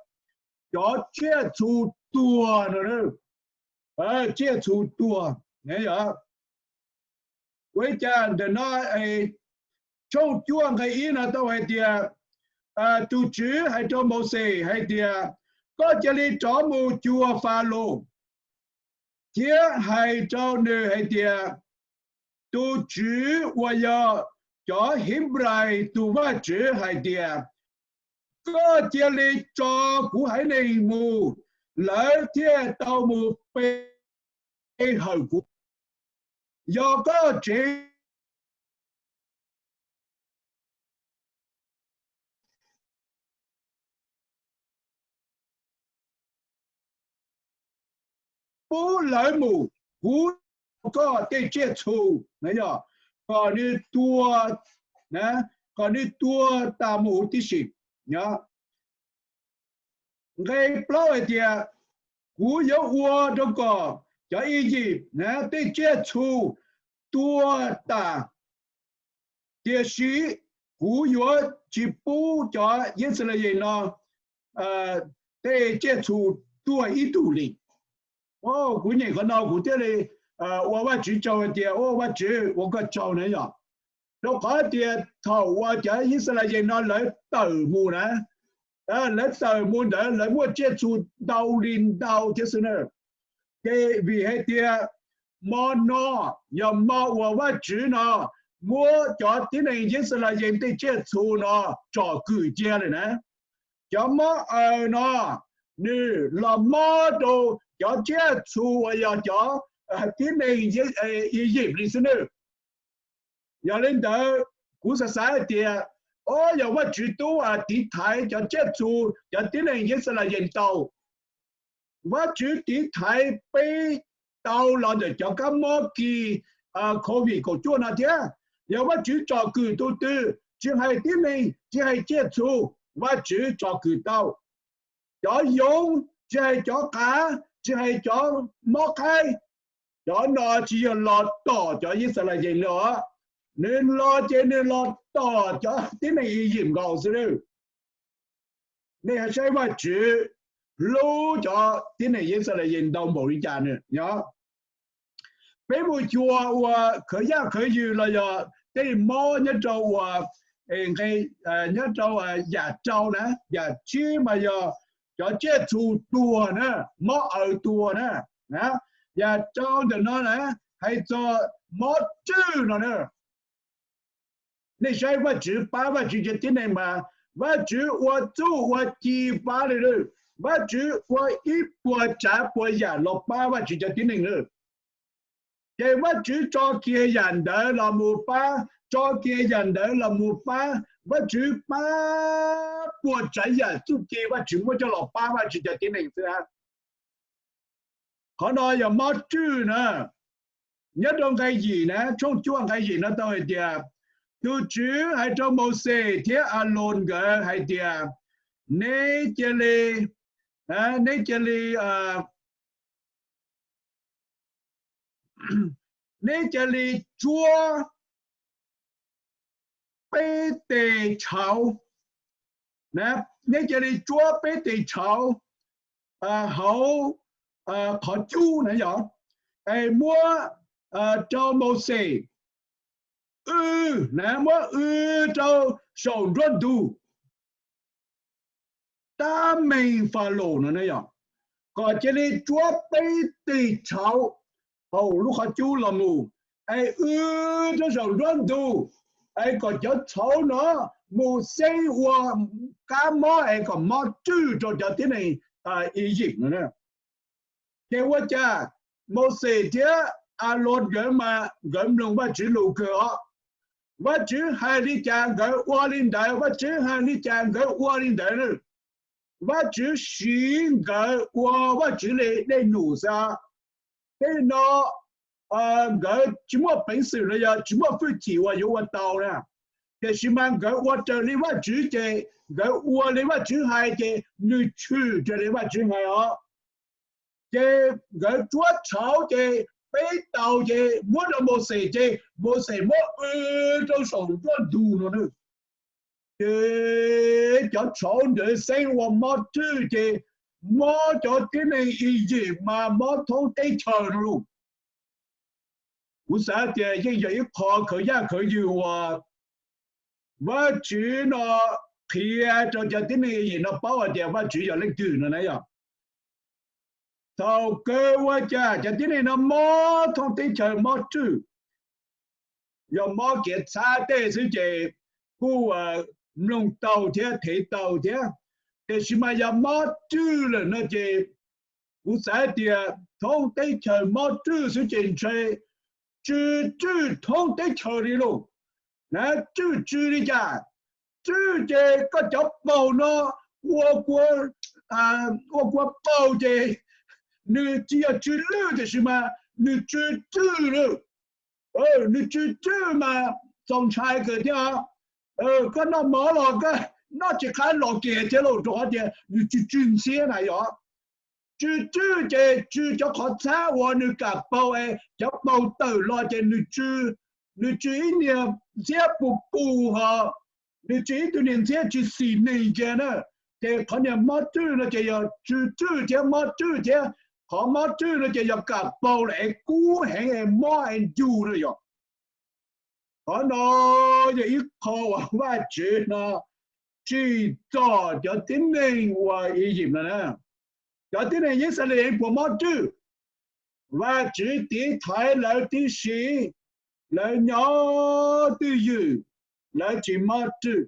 cov tsiaj txhu tuag no, tsiaj txhu tuag. Ua li cas ntawm no tshooj cuaj nqe ib no tau hais tias, tus Tswv hais rau Mauxes hais tias, koj cia li rov mus cuag Falaus thiab hais rau nws hais tias, tus Tswv uas yog cov Henplais tus Vajtswv hais tias, koj cia li tso kuv haiv neeg mus, lawv thiaj tau mus pe hawm kuv. Yog koj tsev pub lawv mus, kuv koj tej tsiaj txhu, yog kom nws tuag, kom nws tuag tas mus huv tib si. Nqe plaub hais tias, kuv yuav ua rau kom cov Iziv tej tsiaj txhu tuag tas, tiam sis kuv yuav tsis pub cov Yixalayees no tej tsiaj txhu tuag ib tug li. Kuv nyeem qhov no kuv thiaj li ua Vajtswv tsaug hais tias, ua Vajtswv ua koj tsaug na yog, rau qhov tias thaum uas cov Yixalayees no lawv tawm mus na, lawv tawm mus ntawd lawv muaj tsiaj txhu ntau li ntau thiab xwb na. Ces vim hais tias mo no yog mo uas Vajtswv no muab cov tib neeg Yixalayees tej tsiaj txhu no tsom kwm cia lawm na. Cov mob aws no nws los mob rau cov tsiaj txhu uas yog cov tib neeg Iziv li xwb nawb. Yog li ntawd kuv xav xav hais tias, o, yog Vajtswv tub tiv thaiv cov tsiaj txhu cov tib neeg Yixalayees tau. Vajtswv tiv thaiv peb tau los ntawm cov kab mob kis COVID kaum cuaj no thiab. Yog Vajtswv tsom kwm tus twg, tsis hais tib neeg tsis hais tsiaj txhu, Vajtswv tsom kwm tau. Cov yoov, tsis hais cov qav, tsis hais cov mob qaib, cov no tsis yog los tom cov Yixalayees li os. Nws los ces nws los tom cov tib neeg Iziv nkaus xwb nawb. Nej saib Vajtswv hlub cov tib neeg Yixalayees ntau npaum li cas nawb. Peb mus xyuas uas khawv yaj khawv yws los yog tej mob nyob rau uas nyob rau yam rau na, yam tsib mas yog cov tsiaj txhu tuag na, mob aws tuag na. Yam rau ntawm no na, hais txog mob rwj no na. Nej saib Vajtswv pab Vajtswv cov tib neeg mas Vajtswv ua txuj ua ci pab li lawm. Vajtswv ua ib puas tsav puas yam los pab Vajtswv cov tib neeg lawm. Ces Vajtswv tso kiag yam ntawd los mus pab, tso kiag yam ntawd los mus pab, Vajtswv pab puas tsav yam txuj ci Vajtswv muab coj los pab Vajtswv cov tib neeg xwb. Qhov no yog mob rwj na. Nyob rau nqe yim na, tshooj cuaj nqe yim no tau hais tias, tus Tswv hais rau Mauxes thiab Aloo nkawd hais tias, neb cia li, neb cia li neb cia li tsuab peb tes tshauv, neb cia li tsuab peb tes tshauv hauv qhov cub na yog, es muab rau Mauxes w, muab w rau saum nruab ntug tab meeg Falaus no yog, kom cia li tsuab peb tes tshauv hauv lub qhov cub los mus, es w rau saum nruab ntug, es kom cov tshauv no mus xeeb ua kab mob es kom mob rwj rau cov tib neeg Iziv no. Ces ua cas Mauxes thiab Aloo nkawd mas nkawd mloog Vajtswv lus kawg os. Vajtswv hais li cas nkawd ua li ntawd, Vajtswv hais li cas nkawd ua li ntawd. Vajtswv siv nkawd ua Vajtswv li dej num xwb. Tej no nkawd tsis muaj peev xwm los yog tsis muaj hwj chim uas yuav ua tau na. Tiam sis mas nkawd ua raws li Vajtswv ces nkawd ua li Vajtswv hais ces nws tshwm raws li Vajtswv hais os. Ces nkawd tsuab tshauv ces peb taus ces muab rau Mauxes ces Mauxes muab w rau saum nruab ntug no na. Ces cov tshauv ntawd xeeb ua mob rwj ces mob cov tib neeg Iziv mas mob thoob teb chaws no lauj. Kuv xav tias yeej yog ib qho khawv yaj khawv yws uas Vajtswv no qhia rau cov tib neeg Iziv no paub hais tias Vajtswv yog leej twg no na yog. Thaum kawg ua cas cov tib neeg no mob thoob teb chaws mob rwj, Yog mob kev txhab tej xwb ces kuj mloog tau thiab thev tau thiab, tiam sis mas yog mob rwj lawm no ces kuv xav tias thoob teb chaws mob rwj xwb ces ntshe tsw rwj thoob teb chaws li lauj. Na, rwj tsw li cas? Rwj ces koj cov paus no ua kua, ua kua paus ces nws tsis yog tsw lwj tiam sis mas nws tsw rwj lawm. Nws tsw rwj mas txaus ntshai kawg thiab. Koj noj mov los koj noj tsis qab los kiag thiab lauj, rau qhov tias nws tsw tsw ntxhiab na yog. Tsw rwj ces tsw cov qhov txhab uas nws kam paus es cov paus tawm los ces nws tsw, nws tsw ib niag ntxhiab pus pus ho, nws tsw ib tug niag ntxhiab tsis xis neeg kiag na. Ces qhov niag mob rwj no ces yog tsw rwj thiab mob rwj thiab. Qhov mob rwj no ces yog kam paus lawm es kub heev es mob es ncu na yog. Qhov no yog ib qho uas Vajtswv no tsim txom cov tib neeg uas Iziv no na. Cov tib neeg Yixalayees puas mob rwj? Vajtswv tiv thaiv lawv tib si, lawv nyob twj ywm, lawv tsis mob rwj.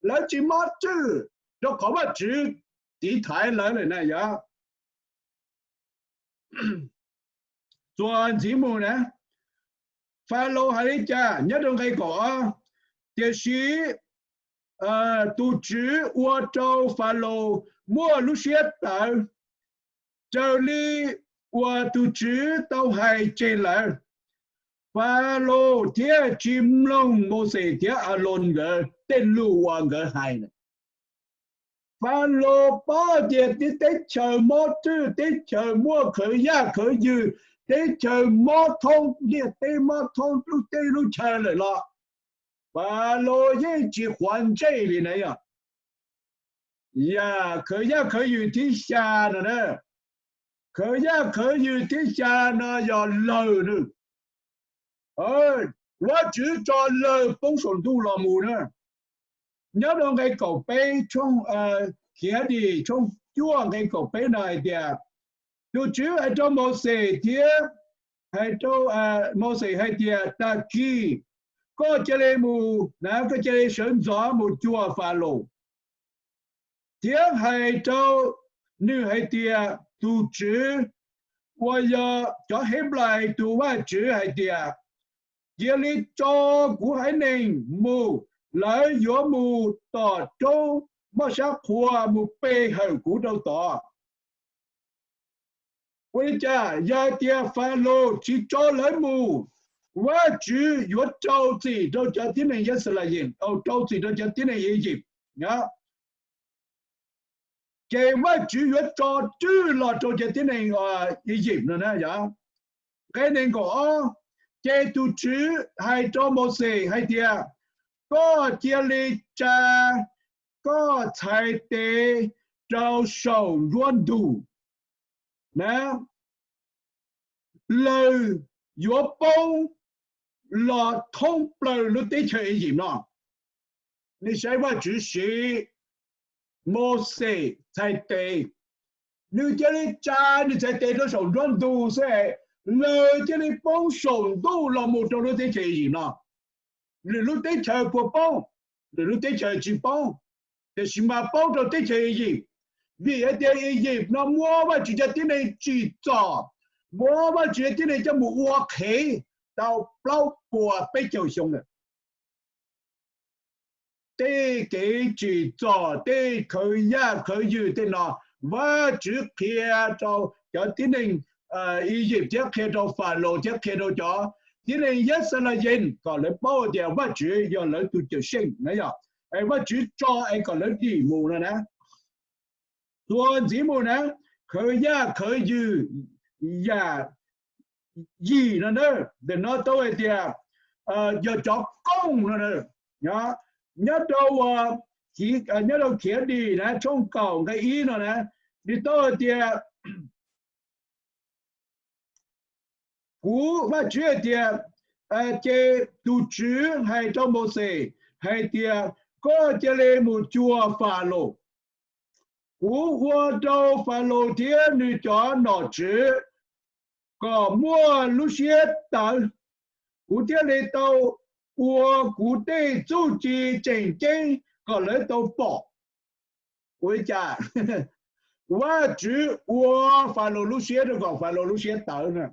Lawv tsis mob rwj rau qhov Vajtswv tiv thaiv lawv lawm na yog. Txuas ntxiv mus na, Falaus hais li cas nyob rau nqe kaum ob? Tiam sis tus Tswv ua rau Falaus muaj lub siab tawv, raws li uas tus Tswv tau hais tseg lawm. Falaus thiaj tsis mloog Mauxes thiab Aloos nkawd tej lus uas nkawd hais. Falaus paub tias tib teb chaws mob rwj, teb chaws muaj khawv yaj khawv yws, teb chaws mob thoob ntiaj teb, mob thoob lub teb lub chaw lawm los Falaus yeej tsis quav ntsej li na yog. Yam khawv yaj khawv yws thib xya no na, khawv yaj khawv yws thib xya no yog lawg na. Vajtswv tso lawg poob saum ntuj los mus na. Nyob rau nqe kaum peb, Khiav Dim tshooj cuaj nqe kaum peb no hais tias, tus Tswv hais rau Mauxes thiab, hais rau Mauxes hais tias, tag kis koj cia li mus na, koj cia li sawv ntxov mus cuag Falaus thiab hais rau nws hais tias, tus Tswv uas yog cov Henplais tus Vajtswv hais tias, cia li tso kuv haiv neeg mus, lawv yuav mus tom roob Moj Sab Qhua mus pe hawm kuv rau tod. Ua li cas yog tias Falaus tsis tso lawv mus, Vajtswv yuav rau txim rau cov tib neeg Yixalayees, rau txim rau cov tib neeg Iziv. Ces Vajtswv yuav tso rwj los rau cov tib neeg Iziv no na yog. Nqe nees nkaum ob, ces tus Tswv hais rau Mauxes hais tias, koj cia li tsa koj txhais tes rau saum nruab ntug na, lawg yuav poob los thoob plaws lub teb chaws Iziv no. Nej saib Vajtswv siv Mauxes txhais tes, nws cia li tsa nws txhais tes rau saum nruab ntug xwb, lawg cia li poob saum ntuj los mus rau lub teb chaws Iziv no. Lwm lub teb chaws puas poob? Lwm lub teb chaws tsis poob, tiam sis mas poob rau teb chaws Iziv, vim hais tias Iziv no muab Vajtswv cov tib neeg tsim txom, muab Vajtswv cov tib neeg coj mus ua qhev tau plaub puas peb caug xyoo lawm. Tej kev tsim txom, tej khawv yaj khawv yws tej no, Vajtswv qhia rau cov tib neeg Iziv thiab qhia rau Falaus thiab qhia rau cov tib neeg Yixalayees kom lawv paub tias Vajtswv yog lawv tus Cawmseej na yog. Vajtswv tso es kom lawv dim mus no na. Txuas ntxiv mus na, khawv yaj khawv yws yam yim no na, ntawm no tau hais tias yog cov kooj no. Nyob rau, nyob rau Khiav Dim na tshooj kaum nqe ib no na, nws tau hais tias, kuv, Vajtswv hais tias, ces tus Tswv hais rau Mauxes hais tias, koj cia li mus cuag Falaus. Kuv ua rau Falaus thiab nws cov nom tswv kom muaj lub siab tawv, kuv thiaj li tau ua kuv tej txuj ci tseem ceeb kom lawv tau pom. Ua li cas? Vajtswv ua Falaus lub siab rau kom Falaus lub siab tawv na.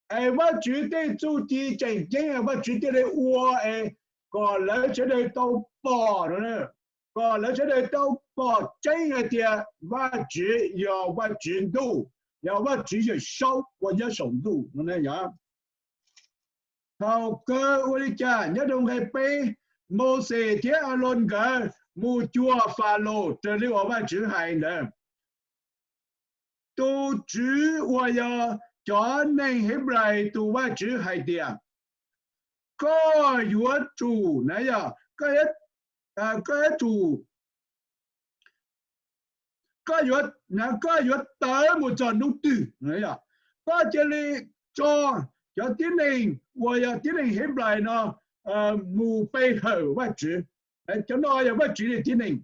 Es Vajtswv tej txuj ci tseem ceeb Vajtswv thiaj li ua es kom lawv sawv daws tau pom no, kom lawv sawv daws tau pom tseeb hais tias Vajtswv yog Vajtswv ntuj, yog Vajtswv Yawmsaub uas nyob saum ntuj no. Thaum kawg ua li cas? Nyob rau nqe peb, Mauxes thiab Aloos nkawd mus cuag Falaus raws li uas Vajtswv hais ntawd. Tus TSWV uas yog cov neeg Henplais tus Vajtswv hais tias, koj yuav tsum na, yog koj yuav, koj yuav tsum, koj yuav, koj yuav tawv mus txog hnub twg? Koj cia li tso cov tib neeg uas yog tib neeg Henplais no mus pe hawm Vajtswv. Cov no yog Vajtswv li tib neeg.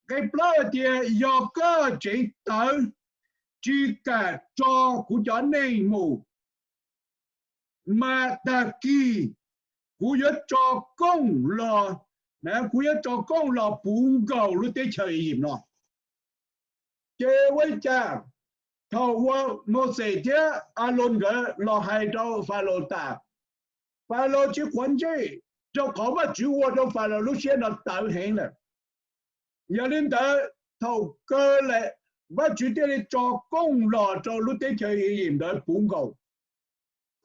Nqe plaub hais tias, yog koj tseem tawv tsis kam tso kuv cov neeg mus, mas tag kis kuv yuav tso kooj los, kuv yuav tso kooj los puv nkaus lub teb chaws Iziv no. Ces ua li cas? Thaum uas Mauxes thiab Aloos nkawd los hais rau Falaus tas, Falaus tsis quav ntsej, rau qhov Vajtswv ua rau Falaus lub siab no tawv heev lawm. Yog li ntawd thaum kawg lawm Vajtswv thiaj li tso kooj los rau lub teb chaws Iziv ntawd puv nkaus.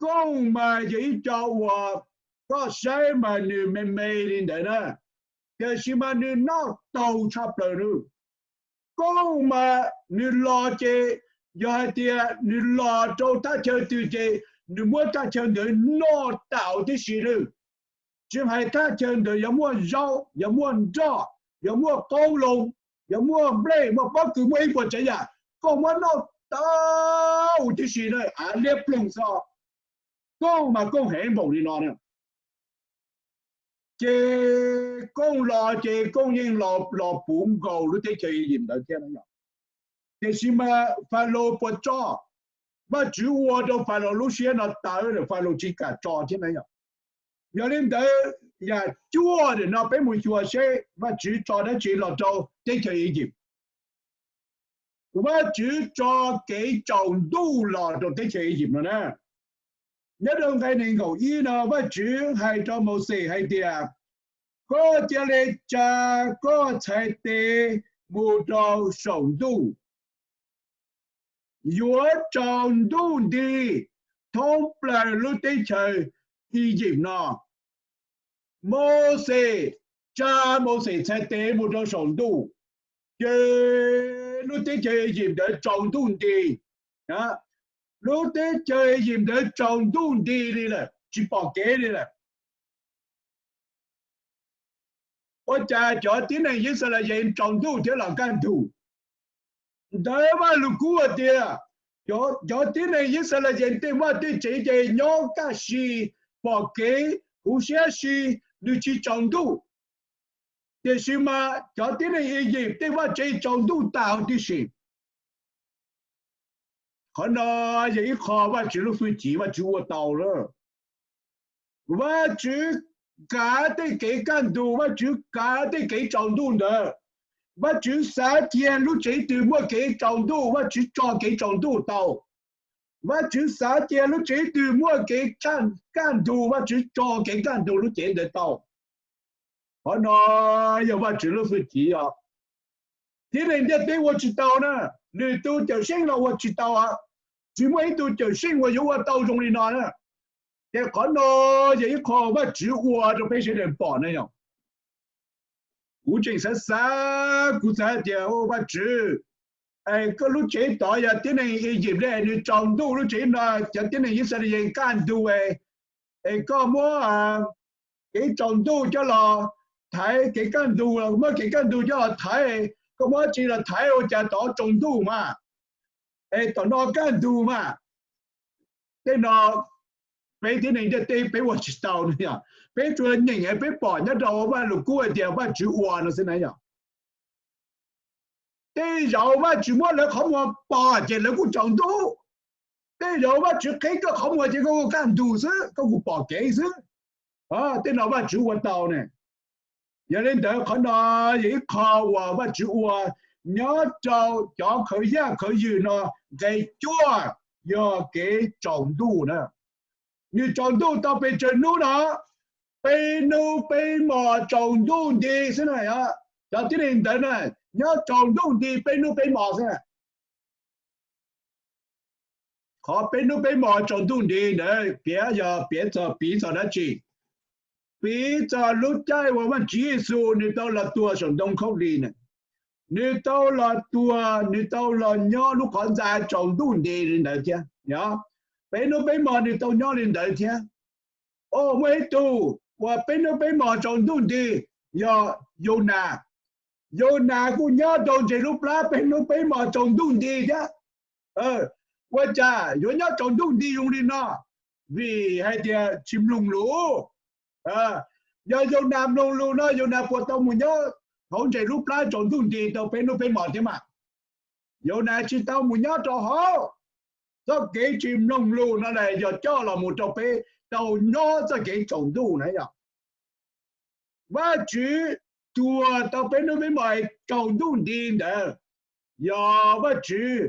Kooj mas yog ib co uas koj saib mas nws me me li ntawd na, tiam sis mas nws noj taus tshaj plaws na. Kooj mas nws los ces, yog hais tias nws los rau thaj chaw twg ces nws muab thaj chaw ntawd noj taus tib si na. Tsis hais thaj chaw ntawd yog muaj zaub, yog muaj nroj, yog muaj qoob loo, yog muaj nplej, muaj pob kws, muaj ib puas tsav yam, kooj muab noj tau tib si na, av liab ploog xwb. Kooj mas kooj heev npaum li no na. Ces kooj los ces kooj yeej los puv nkaus lub teb chaws Iziv ntawd thiab no. Tiam sis mas Falaus puas tso? Vajtswv ua rau Falaus lub siab no tawv lawm, Falaus tsis kam tso thiab na yom. Yog li ntawd, yam cuaj ntawm no peb mus xyuas seb Vajtswv tso dab tsi los rau teb chaws Iziv. Vajtswv tso kev tsaus ntuj los rau teb chaws Iziv no na. Nyob rau nqe nees nkaum ib no Vajtswv hais rau Mauxes hais tias, koj cia li tsa koj txhais tes mus rau saum ntuj, yuav tsaus ntuj nti thoob plaws lub teb chaws Iziv no. Mauxes tsa Mauxes txhais tes mus rau saum ntuj, ces lub teb chaws Iziv ntawd tsaus ntuj nti. Lub teb chaws Iziv ntawd tsaus ntuj nti li lawm, tsis pom kev li lawm. Ua cas cov tib neeg Yixalayees tsaus ntuj thiab los kaj ntug? Ntawv Vajluskub hais tias, cov tib neeg Yixalayees tej vaj tej tsev ces nyob kaj si, pom kev, huv siab si, nws tsis tsaus ntuj. Tiam sis mas cov tib neeg Iziv tej vaj tsev tsaus ntuj tas huv tib si. Qhov no yog ib qho Vajtswv lub hwj chim Vajtswv ua tau lawm. Vajtswv kav tej kev kaj ntug, Vajtswv kav tej kev tsaus ntuj ntawd. Vajtswv xav cia lub tsev twg muaj kev tsaus ntuj, Vajtswv tso kev tsaus ntuj tau. Vajtswv xav cia lub tsev twg muaj kev kaj ntug, Vajtswv tso kev kaj ntug lub tsev ntawd tau. Qhov no yog Vajtswv lub hwj chim os. Tib neeg ntiaj teb ua tsis tau na, lwm tus cawm seej los ua tsis tau, tsis muaj ib tug cawm seej uas yuav ua tau zoo li no na. Ces qhov no yog ib qho Vajtswv ua rau peb sawv daws pom na yom. Kuv tseem xav xav, kuv xav tias, Vajtswv, es koj lub tsev tod yog tib neeg Iziv li, nws tsaus ntuj, lub tsev no cov tib neeg Yixalayees kaj ntug, es koj muab kev tsaus ntuj coj los thaiv kev kaj ntug, muab kev kaj ntug coj los thaiv, koj muab dab tsi los thaiv, ua cas tod tsaus ntuj mas, es tom no kaj ntug mas. Tej no peb tib neeg ntiaj teb peb ua tsis tau no. Peb tsuas nyeem es peb pom nyob rau Vajluskub hais tias Vajtswv ua no xwb na yom. Tej zaum Vajtswv muab lawv qhov muag pom ces lawv kuj tsaus ntuj. tej zaum Vajtswv qheb koj qhov muag ces koj kuj kaj ntug xwb, koj kuj pom kev xwb. Tej no Vajtswv ua tau ne. Yog li ntawd qhov no yog ib qho uas Vajtswv ua nyob rau cov khawv yaj khawv yws no, nqe cuaj yog kev tsaus ntuj na. Nws tsaus ntuj tau pes tsawg hnub no? Peb hnub peb hmos tsaus ntuj nti xwb na. Cov tib neeg ntawd na nyob tsaus ntuj nti peb hnub peb hmos xwb. Qhov peb hnub peb hmos tsaus ntuj nti ntawd piav yog piav txog, piv txog dab tsi? Piv txog lub caij uas Vajtswv Yexus nws tau los tuag saum ntoo khaub lig na. Nws tau los tuag, nws tau los nyob lub qhov ntxa tsaus ntuj nti li ntawd thiab. Peb hnub peb hmos nws tau nyob li ntawd thiab. Muaj ib tug uas peb hnub peb hmos tsaus ntuj nti yog Yaunas. Yaunas kuj nyob rau ntseg lub plab peb hnub peb hmos tsaus ntuj nti thiab. Ua cas yuav nyob tsaus ntuj nti zoo li no? Vim hais tias tsis mloog lus. Yog Yaunas mloog lus no Yaunas puas tau mus nyob hauv ntseg lub plab tsaus ntuj nti tau peb hnub peb hmos thiab mas? Yaunas tsis tau mus nyob rau hauv. Txoj kev tsis mloog lus no na yog coj los mus rau peb tau nyob txoj kev tsaus ntuj na yog. Vajtswv tuag tau peb hnub peb hmos tsaus ntuj nti ntawd yog Vajtswv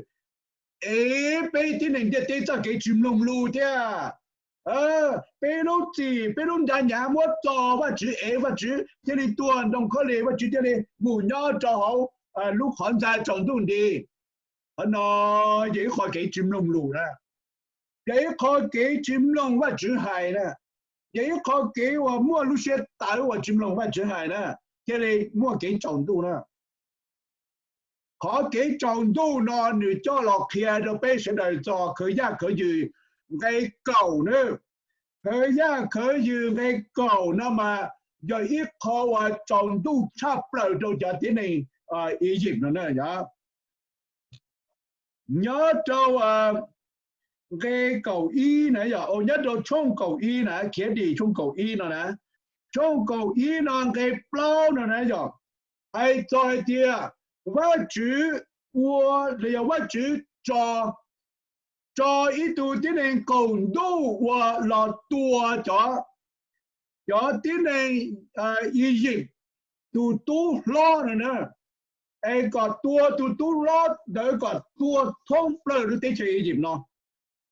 ev peb tib neeg ntiaj teb txoj kev tsis mloog lus thiab. Peb lub txim peb lub nra nyav muab txo Vajtswv ev, Vajtswv thiaj li tuag ntoo khaub lig, Vajtswv thiaj li mus nyob rau hauv lub qhov ntxa tsaus ntuj nti. Qhov no yog ib qho kev tsis mloog lus na, yog ib qho kev tsis mloog Vajtswv hais na, yog ib qho kev uas muaj lub siab tawv uas tsis mloog Vajtswv hais na, thiaj li muaj kev tsaus ntuj na. Qhov kev tsaus ntuj no nws coj los qhia rau peb sawv daws txog khawv yaj khawv yws nqe kaum na. Khawv yaj khawv yws nqe kaum no mas yog ib qho uas tsaus ntuj tshaj plaws rau cov tib neeg Iziv no na yog. Nyob rau nqe kaum ib na yog, nyob rau tshooj kaum ib na, Khiavdim tshooj kaum ib no na, tshooj kaum ib no nqe plaub no na yog, hais txog hais tias Vajtswv ua, los yog Vajtswv tso, tso ib tug tib neeg qaum ntuj uas los tua cov, cov tib neeg Iziv tus tub hlob no na, es kom tua tus tub hlob ntawd kom tua thoob plaws lub teb chaws Iziv no.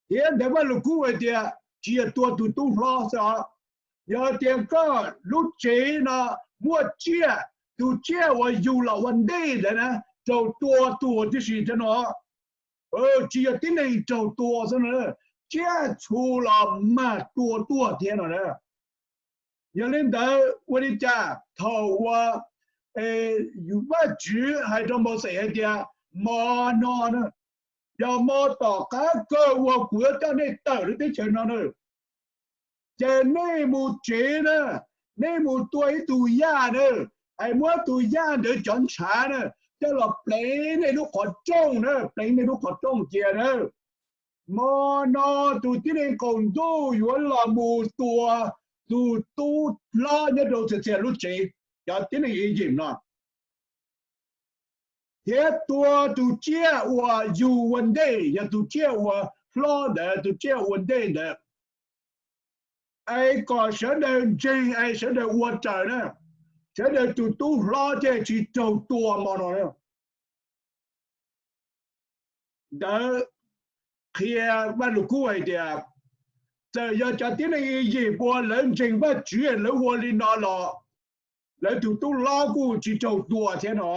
Thiab ntawd Vaj Lug Kub hais tias tsis yog tua tus tub hlob xwb os, yog tias koj lub tsev no muaj tsiaj, tus tsiaj uas yug los ua ntej ntawd na raug tua tuag tib si thiab no. Tsis yog tib neeg raug tua xwb no, tsiaj txhu los mag tua tuag thiab no na. Yog li ntawd ua li cas thaum uas Vajtswv hais rau Mauxes hais tias, hmo no na, yog hmo tom qab kawg uas kuv yuav coj nej tawm lub teb chaws no na, ces nej mus tsev na, nej mus tua ib tug yaj na, es muab tus yaj ntawd cov ntshav na coj los pleev nej lub qhov rooj na, pleev nej lub qhov rooj cia na. Hmo no tus tib neeg qaum ntuj yuav los mus tua tus tub hlob nyob rau txhia txhia lub tsev, cov tib neeg Iziv no, thiab tua tus tsiaj uas yug ua ntej, yog tus tsiaj uas hlob ntawd, tus tsiaj ua ntej ntawd, es kom sawv daws ntseeg es sawv daws ua raws na, sawv daws tus tub hlob thiaj tsis raug tua hmo no. Ntawd qhia, Vaj Lug Kub hais tias, txawm yog cov tib neeg Iziv uas lawv ntseeg Vajtswv lawv ua li no los lawv tus tub hlob kuj tsis raug tua thiab no.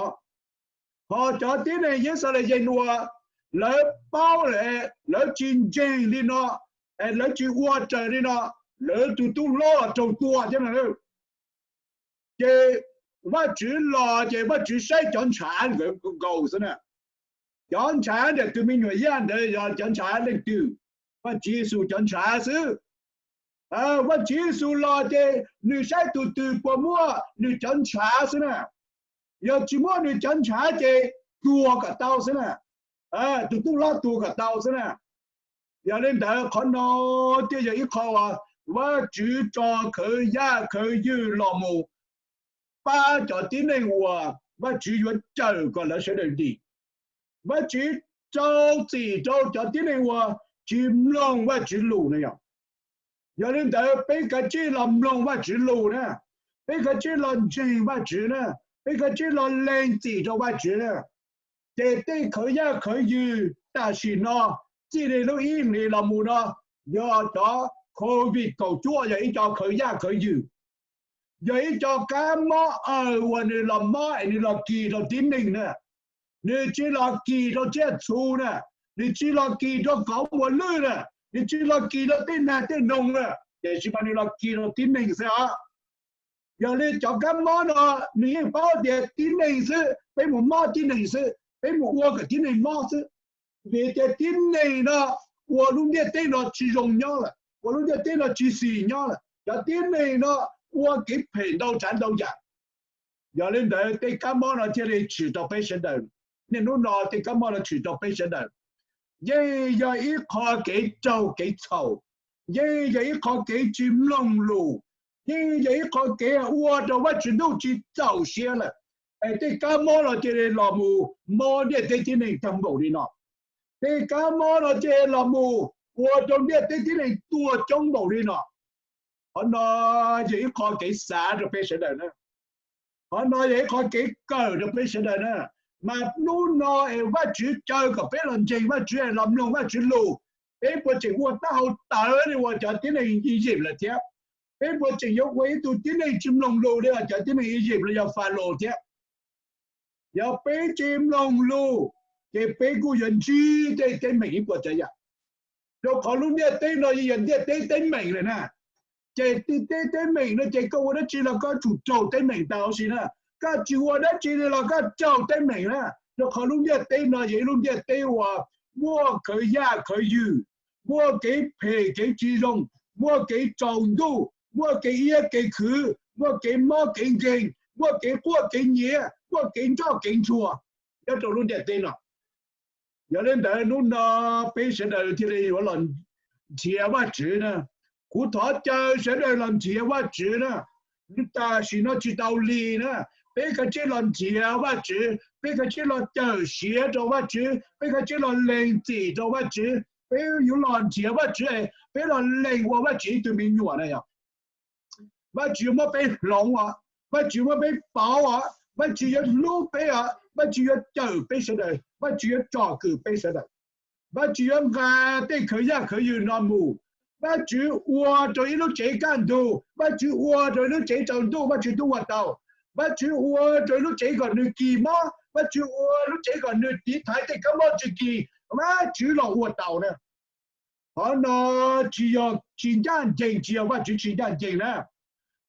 Ho cov tib neeg Yixalayees uas lawv paub lawm, lawv tsis ntseeg li no, es lawv tsis ua raws li no, lawv tus tub hlob los raug tua thiab no. Ces Vajtswv los ces Vajtswv saib cov ntshav nkawd nkaus xwb na. Cov ntshav ntawm tus me nyuam yaj ntawd yog cov ntshav leej twg? Vajtswv Yexus cov ntshav xwb. Vajtswv Yexus los ces nws saib tus twg puas muaj nws cov ntshav xwb na. Yog tsis muaj nws cov ntshav ces tuag kom tau xwb na, tus tub hlob tuag kom tau xwb na. Yog li ntawd qhov no thiaj yog ib qho uas Vajtswv tso khawv yaj khawv ywg los mus pab cov tib neeg uas Vajtswv yuav cawm kom lawv sawv daws dim. Vajtswv rau txim rau cov tib neeg uas tsis mloog Vajtswv lus na yog. Yog li ntawd peb kav tsij los mloog Vajtswv lus na, peb kav tsij los ntseeg Vajtswv na, peb kav tsij los lees txim rau Vajtswv na. Ces tej khawv yaj khawv yws tam sim no, txij li lub ib hlis los mus no, yog cov COVID kaum cuaj yog ib co khawv yaj khawv yws, yog ib co kab mob aws uas nws los mob es nws los kis rau tib neeg na. Nws tsis los kis rau tsiaj txhu na, nws tsis los kis rau kauv muas lwj na, nws tsis los kis rau tej nag tej noog na, tiam sis mas nws los kis rau tib neeg xwb os. Yog li cov kab mob no, nws yeej paub tias tib neeg xwb, peb mus mob tib neeg xwb, peb mus ua kom tib neeg mob xwb. Vim tias tib neeg no ua lub ntiaj teb no tsis zoo nyob lawm, ua lub ntiaj teb no tsis xis nyob lawm, cov tib neeg no ua kev phem ntau tsav ntau yam. Yog li ntawd tej kab mob no thiaj li tshwm rau peb sawv daws. Niaj hnub no tej kab mob no tshwm rau peb sawv daws, yeej yog ib qho kev raug kev txhaum, yeej yog ib qho kev tsis mloog lus, yeej yog ib qho kev ua rau Vajtswv Ntuj tsis txaus siab lawm. Es tej kab mob no cia li los mus mob ntiaj teb tib neeg tag npaum li no. Tej kab mob no cia li los mus ua rau ntiaj teb tib neeg tuag coob npaum li no. Qhov no yog ib qho kev xav rau peb sawv daws na. Qhov no yog ib qho kev kawm rau peb sawv daws na. Mas hnub no es Vajtswv caw kom peb los ntseeg Vajtswv, los mloog Vajtswv lus, peb puas tseem ua taub hau tawv li uas cov tib neeg Iziv lawm thiab? Peb puas tseem yuav ua ib tug tib neeg tsis mloog lus li uas cov tib neeg Iziv los yog Falaus thiab? Yog peb tsis mloog lus, ces peb kuj yuav ntsib tej teeb meem ib puas tsav yam. Rau qhov lub ntiaj teb no yeej yog ntiaj teb teeb meem lawm na. Ces tej teb teeb meem no ces koj ua dab tsi los koj tsum raug teeb meem tag huv si na. Koj tsis ua dab tsi li los koj raug teeb meem na. Rau qhov lub ntiaj teb no yog ib lub ntiaj teb uas muaj khawv yaj khawv yws, muaj kev phem kev tsis zoo, muaj kev tsaus ntuj, muaj kev iab kev khwv, muaj kev mob kev nkeeg, muaj kev quaj kev nyiav, muaj kev nroj kev ntshua nyob rau lub ntiaj teb no. Yog li ntawd hnub no peb sawv daws thiaj li yuav los nrhiav Vajtswv na. Kuv thov caw sawv daws los nrhiav Vajtswv na. Tam sim no tsis tau li na. Peb kav tsij los nrhiav Vajtswv, peb kav tsij los cawm siav rau Vajtswv, peb kav tsij los lees txim rau Vajtswv, peb yuav los nrhiav Vajtswv, peb los lees ua Vajtswv ib tug me nyuam na yog Vajtswv yuav muab peb hloov os, Vajtswv muab peb pauv os, Vajtswv yuav hlub peb os, Vajtswv yuav cawm peb sawv daws, Vajtswv yuav tsom kwm peb sawv daws. Vajtswv yuav nqa tej khawv yaj khawv yws no mus. Vajtswv ua rau ib lub tsev kaj ntug, Vajtswv ua rau ib lub tsev tsaus ntuj, Vajtswv twb ua tau. Vajtswv ua rau ib lub tsev kom nws kis mob, Vajtswv ua lub tsev kom nws tiv thaiv tej kab mob tsis kis, Vajtswv los ua tau na. Qhov no tsis yog tsis ncaj ncees, tsis yog Vajtswv tsis ncaj ncees na,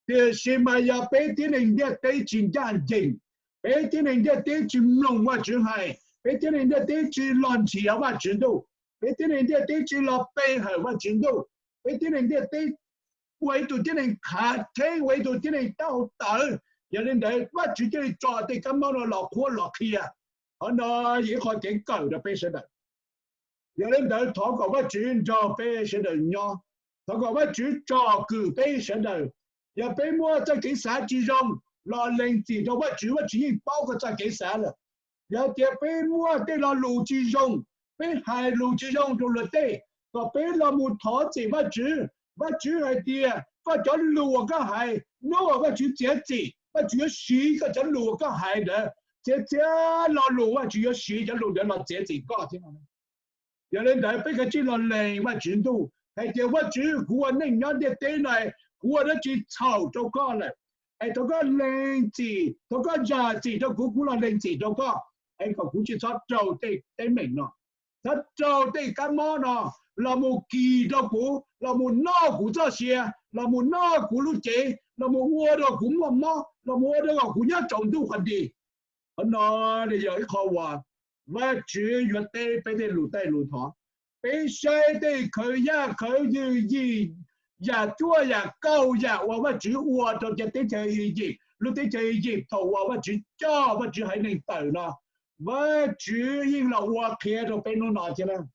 tiam sis mas yog peb tib neeg ntiaj teb tsis ncaj ncees, peb tib neeg ntiaj teb tsis mloog Vajtswv hais, peb tib neeg ntiaj teb tsis los nrhiav Vajtswv Ntuj, peb tib neeg ntiaj teb tsis los pe hawm Vajtswv Ntuj, peb tib neeg ntiaj teb ua ib tug tib neeg khav theeb, ua ib tug tib neeg taub hau tawv. Yog li ntawd Vajtswv thiaj li tso tej kab mob no los qhuab los qhia. Qhov no yog ib qho kev kawm rau peb sawv daws. Yog li ntawd thov kom Vajtswv nrog peb sawv daws nyob, thov kom Vajtswv tsom kwm peb sawv daws. Yog peb muaj txoj kev xav tsis zoo, los lees txim rau Vajtswv, Vajtswv yeej paub koj txoj kev xav lawm. Yog tias peb muaj tej lo lus tsis zoo, peb hais lus tsis zoo rau luag tej, kom peb los mus thov txim Vajtswv. Vajtswv hais tias koj cov lus uas koj hais, hnub uas Vajtswv txiav txim, Vajtswv yuav siv koj cov lus uas koj hais ntawd, txhia txhia lo lus Vajtswv yuav siv cov lus ntawd los txiav txim koj thiab. Yog li ntawd peb kav tsij los lees Vajtswv Ntuj hais tias, Vajtswv, kuv ua neej nyob ntiaj teb no, kuv ua dab tsi txhaum rau koj lawm? Es thov koj lees txim, thov koj zam txim rau kuv, kuv los lees txim rau koj, es kom kuv tsis txhob raug tej teeb meem no, txhob raug tej kab mob no los mus kis rau kuv, los mus noj kuv txoj sia, los mus noj kuv lub cev, los mus ua rau kuv muaj mob, los mus ua rau kuv nyob tsaus ntuj qhov ntawd. Qhov no yog ib qho uas Vajtswv yuav teb peb tej lus taij lus thov. Peb saib tej khawv yaj khawv yws, yim yam cuaj yam kaum yam uas Vajtswv ua rau cov teb chaws Iziv, lub teb chaws Iziv thaum uas Vajtswv coj Vajtswv haiv neeg tawm no, Vajtswv yeej los ua qhia rau peb hnub no thiab.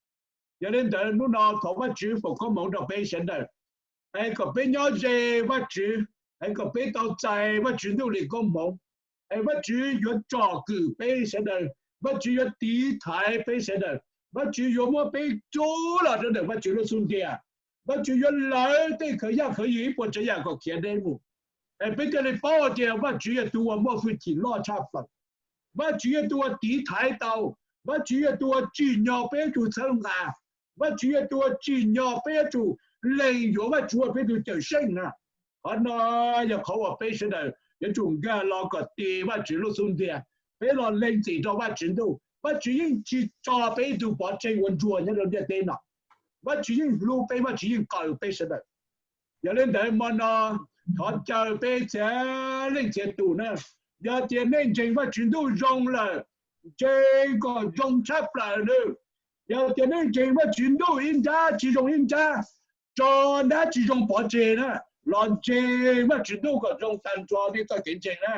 Yog li ntawd hnub no thov Vajtswv foom koob hmoov rau peb sawv daws, es kom peb nyob ze Vajtswv, es kom peb tau txais Vajtswv Ntuj li koob hmoov, es Vajtswv yuav tsom kwm peb sawv daws, Vajtswv yuav tiv thaiv peb sawv daws. Vajtswv yuav muab peb rub los rau ntawm Vajtswv lub xub ntiag. Vajtswv yuav lawv tej khawv yaj khawv yim ib puas tsav yam kom khiav deb mus. Es peb thiaj li paub tias Vajtswv yog tus uas muaj hwj chim loj tshaj plaws. Vajtswv yog tus uas tiv thaiv tau. Vajtswv yog tus uas tsim nyog peb yuav tsum txhawb nqa. Vajtswv yog tus uas tsim nyog peb yuav tsum lees yuav Vajtswv ua peb tus Cawmseej na. Qhov no yog qhov uas peb sawv daws yuav tsum nkag los kom tis Vajtswv lub xub ntiag, peb los lees txim rau Vajtswv Ntuj. Vajtswv yeej tsis tso peb ib tug pov tseg ua ntsuag nyob rau ntiaj teb no. Vajtswv yeej hlub peb, Vajtswv yeej qawm peb sawv daws. Yog li ntawd hmo no thov caw peb txhia leej txhia tus na, yog tias nej ntseeg Vajtswv Ntuj zoo lawm, ntseeg kom zoo tshaj plaws nawb. Yog tias nej ntseeg Vajtswv Ntuj ib nrab tsis zoo ib nrab, tso nrab tsis zoo pov tseg na, los ntseeg Vajtswv Ntuj kom zoo tag nrho nej txoj kev ntseeg na.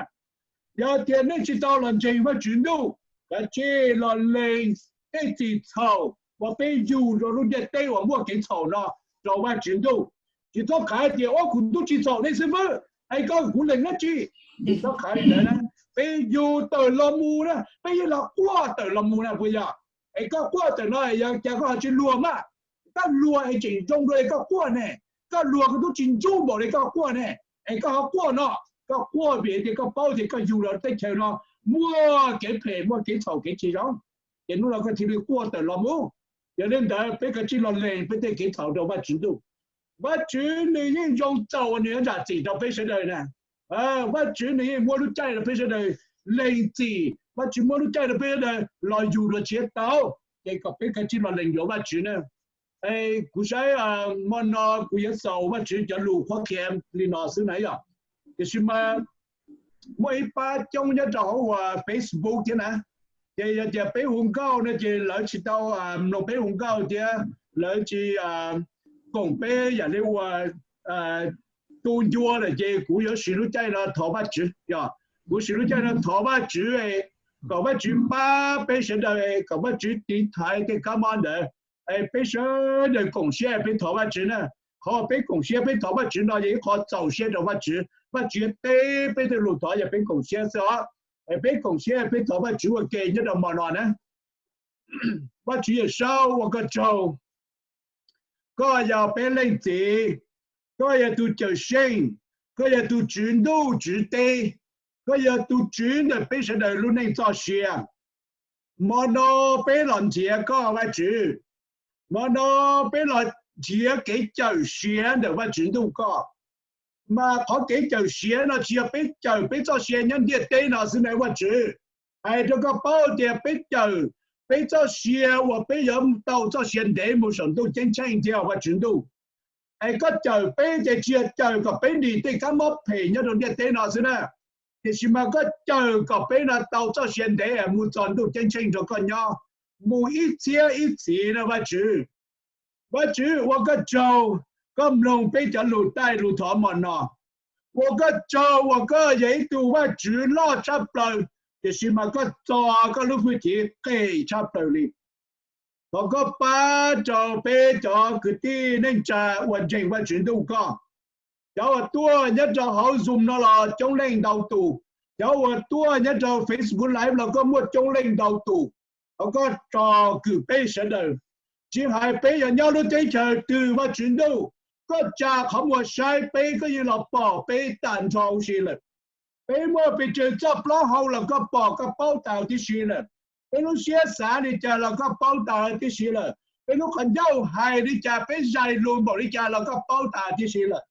Yog tias nej tsis tau los ntseeg Vajtswv Ntuj, kav tsij los lees tej txim txhaum uas peb yug rau lub ntiaj teb uas muaj kev txhaum no rau Vajtswv Ntuj. Tsis txhob khav tias ua kuv twb tsis txhaum nej xwb fwb es koj kuv lees dab tsi. Tsis txhob khav ntawd na, peb yug tawm los mus na, peb yeej los quaj tawm los mus na puas yog? Es koj quaj tawm no yog cas koj ho tsis luag mas? Koj luag es tseem zoo dua es koj quaj ne. Koj luag koj twb tsis ntsuj npaum li koj quaj ne, es koj ho quaj no. Koj quaj vim tias koj paub tias koj yug los teb chaws no muaj kev phem, muaj kev txhaum, kev tsis zoo, ces hnub no koj thiaj li quaj tawm los mus. Yog li ntawd peb kav tsij los lees peb tej kev txhaum rau Vajtswv Ntuj. Vajtswv nws yeej zoo txaus uas nws yuav zam txim rau peb sawv daws na. Vajtswv nws yeej muab lub caij rau peb sawv daws lees txim, Vajtswv muab lub caij rau peb sawv daws los yug dua tshiab tau. Ces kom peb kav tsij los lees yuav Vajtswv na. Kuv saib hmo no kuv yuav xaus Vajtswv cov lus qhuab qhia li no xwb na yom. Tiam sis mas muaj ib pab coob nyob rau hauv uas Facebook thiab na, ces yog tias peb hu nkauj no ces lawv tsis tau mloog peb hu nkauj thiab lawv tsis koom peb yam li uas tu ncua lawm ces kuv yuav siv lub caij no thov Vajtswv, yog kuv siv lub caij no thov Vajtswv kom Vajtswv pab peb sawv daws, kom Vajtswv tiv thaiv tej kab mob ntawd. Peb sawv daws koom siab peb thov Vajtswv na. Qhov peb koom siab peb thov Vajtswv no yog ib qho txaus siab rau Vajtswv, Vajtswv yuav teb peb tej lus thov yog peb koom siab xwb os. Peb koom siab peb thov Vajtswv ua ke nyob rau hmo no na. Vajtswv Yawmsaub, ua koj tsaug. Koj yog peb leej txiv, koj yog tus Cawmseej, koj yog tus Tswv ntuj tswv teb, koj yog tus tswv ntawm peb sawv daws lub neej txoj sia. Hmo no peb los nrhiav koj Vajtswv. Hmo no peb los nrhiav kev cawm siav ntawm Vajtswv ntuj koj. Mas qhov kev cawm siav no tsis yog peb cawm peb txoj sia nyob ntiaj teb no xwb na Vajtswv. Hais rau koj paub tias peb cawm peb txoj sia uas peb yuav tau txoj sia ntev mus saum ntuj ceeb tsheej thiab Vajtswv ntuj. Es koj cawm peb ces tsis yog cawm kom peb dim tej kab mob phem nyob rau ntiaj teb no xwb na, tiam sis mas koj cawm kom peb no tau txoj sia ntev mus txog ntuj ceeb tsheej nrog koj nyob mus ib txhiab ib txhis na Vajtswv. Vajtswv, ua koj tsaug, koj mloog peb cov lus taij lus thov hmo no. Ua koj tsaug uas koj yog ib tug Vajtswv loj tshaj plaws, tiam sis mas koj txo koj lub hwj chim qis tshaj plaws li. Thov koj pab rau peb cov kwv tij neej tsa uas ntseeg Vajtswv ntuj koj. Cov uas tuaj nyob rau hauv Zoom no los coob leej ntau tus, cov uas tuaj nyob rau Facebook Live los koj muaj coob leej ntau tus. Thov koj tsom kwm peb sawv daws, tsis hais peb yuav nyob lub teb chaws twg Vajtswv ntuj, koj tsa qhov muag saib peb, koj yeej los pom peb tag nrho huv si lawm. Peb muaj pes tsawg txoj plaub hau los koj pom koj paub tas tib si lawm. Peb lub siab xav li cas los koj paub tas tib si lawm. Peb lub qhov ncauj hais li cas, peb zais lus npaum li cas los koj paub tas tib si lawm.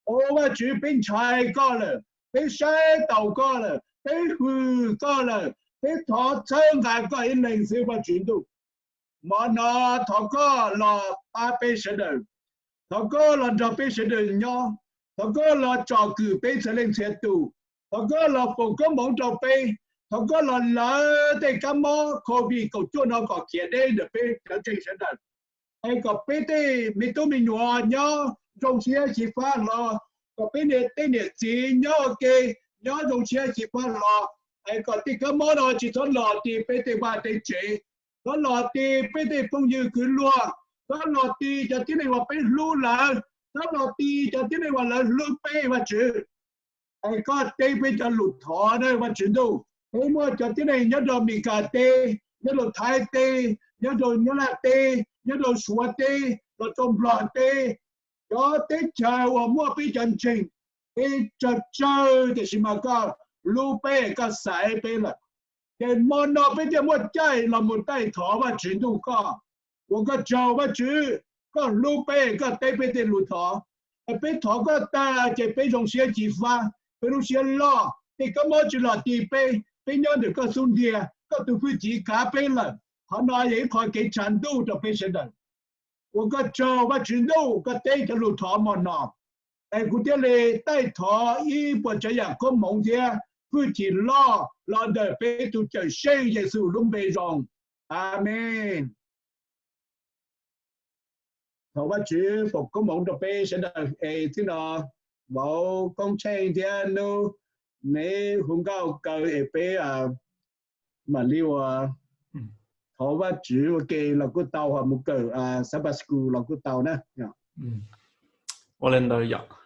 Au Vajtswv, peb ntshai koj lawm, peb saib taus koj lawm, peb hwm koj lawm, peb thov txhawb nqa koj ib leeg xwb Vajtswv ntuj. Hmo no thov koj los pab peb sawv daws, thov koj los nrog peb sawv daws nyob, thov koj los tsom kwm peb txhua leej txhia tus, thov koj los foom koob hmoov rau peb, thov koj los lawv tej kab mob COVID kaum cuaj no kom khiav deb ntawm peb cov ntseeg sawv daws. Es kom peb tej me tub me nyuam nyob zoo siab xyiv fab hlo, kom peb niam tej niam txiv nyob ua ke, nyob zoo siab xyiv fab hlo. Es kom tej kab mob no tsis txhob los ti peb tej vaj tej tsev, txhob los ti peb tej phooj ywg kwv luag, txhob los ti cov tib neeg uas peb hlub lawm, txhob los ti cov tib neeg uas lawv hlub peb Vajtswv. Es koj teb peb cov lus thov na Vajtswv ntuj. Peb muaj cov tib neeg nyob rau Mes Kas teb, nyob rau Thaib teb, nyob rau Nyab Laj teb, nyob rau Suav teb, los rau Nplog teb, cov teb chaws uas muaj peb cov ntseeg, peb tsawg tsawg tiam sis mas koj hlub peb, koj xaiv peb lawm. Ces hmo no peb thiaj muaj caij los mus taij thov Vajtswv ntuj koj. Ua koj tsaug Vajtswv, koj hlub peb, koj teb peb tej lus thov. Peb thov koj tag ces peb zoo siab ci fab, peb lub siab loj, tej kab mob tsis los ti peb, peb nyob ntawm koj xub ntiag, koj tus hwj chim kav peb lawm. Qhov no yog ib qho kev tshav ntuj rau peb sawv daws. Ua koj tsaug Vajtswv ntuj, koj teb cov lus thov hmo no, es kuv thiaj li taij thov ib puas tsav yam koob hmoov thiab hwj chim loj los ntawm peb tus Cawmseej Yexus lub npe zoo. Amees. Thov Vajtswv foom koob hmoov rau peb sawv daws es txij no vauv Koob Tsheej thiab Nub, neb hu nkauj kaw es peb mam li ua thov Vajtswv ua ke los kuj tau, ho mus kawm Sabbath School los kuj tau na. Ua li ntawd yom.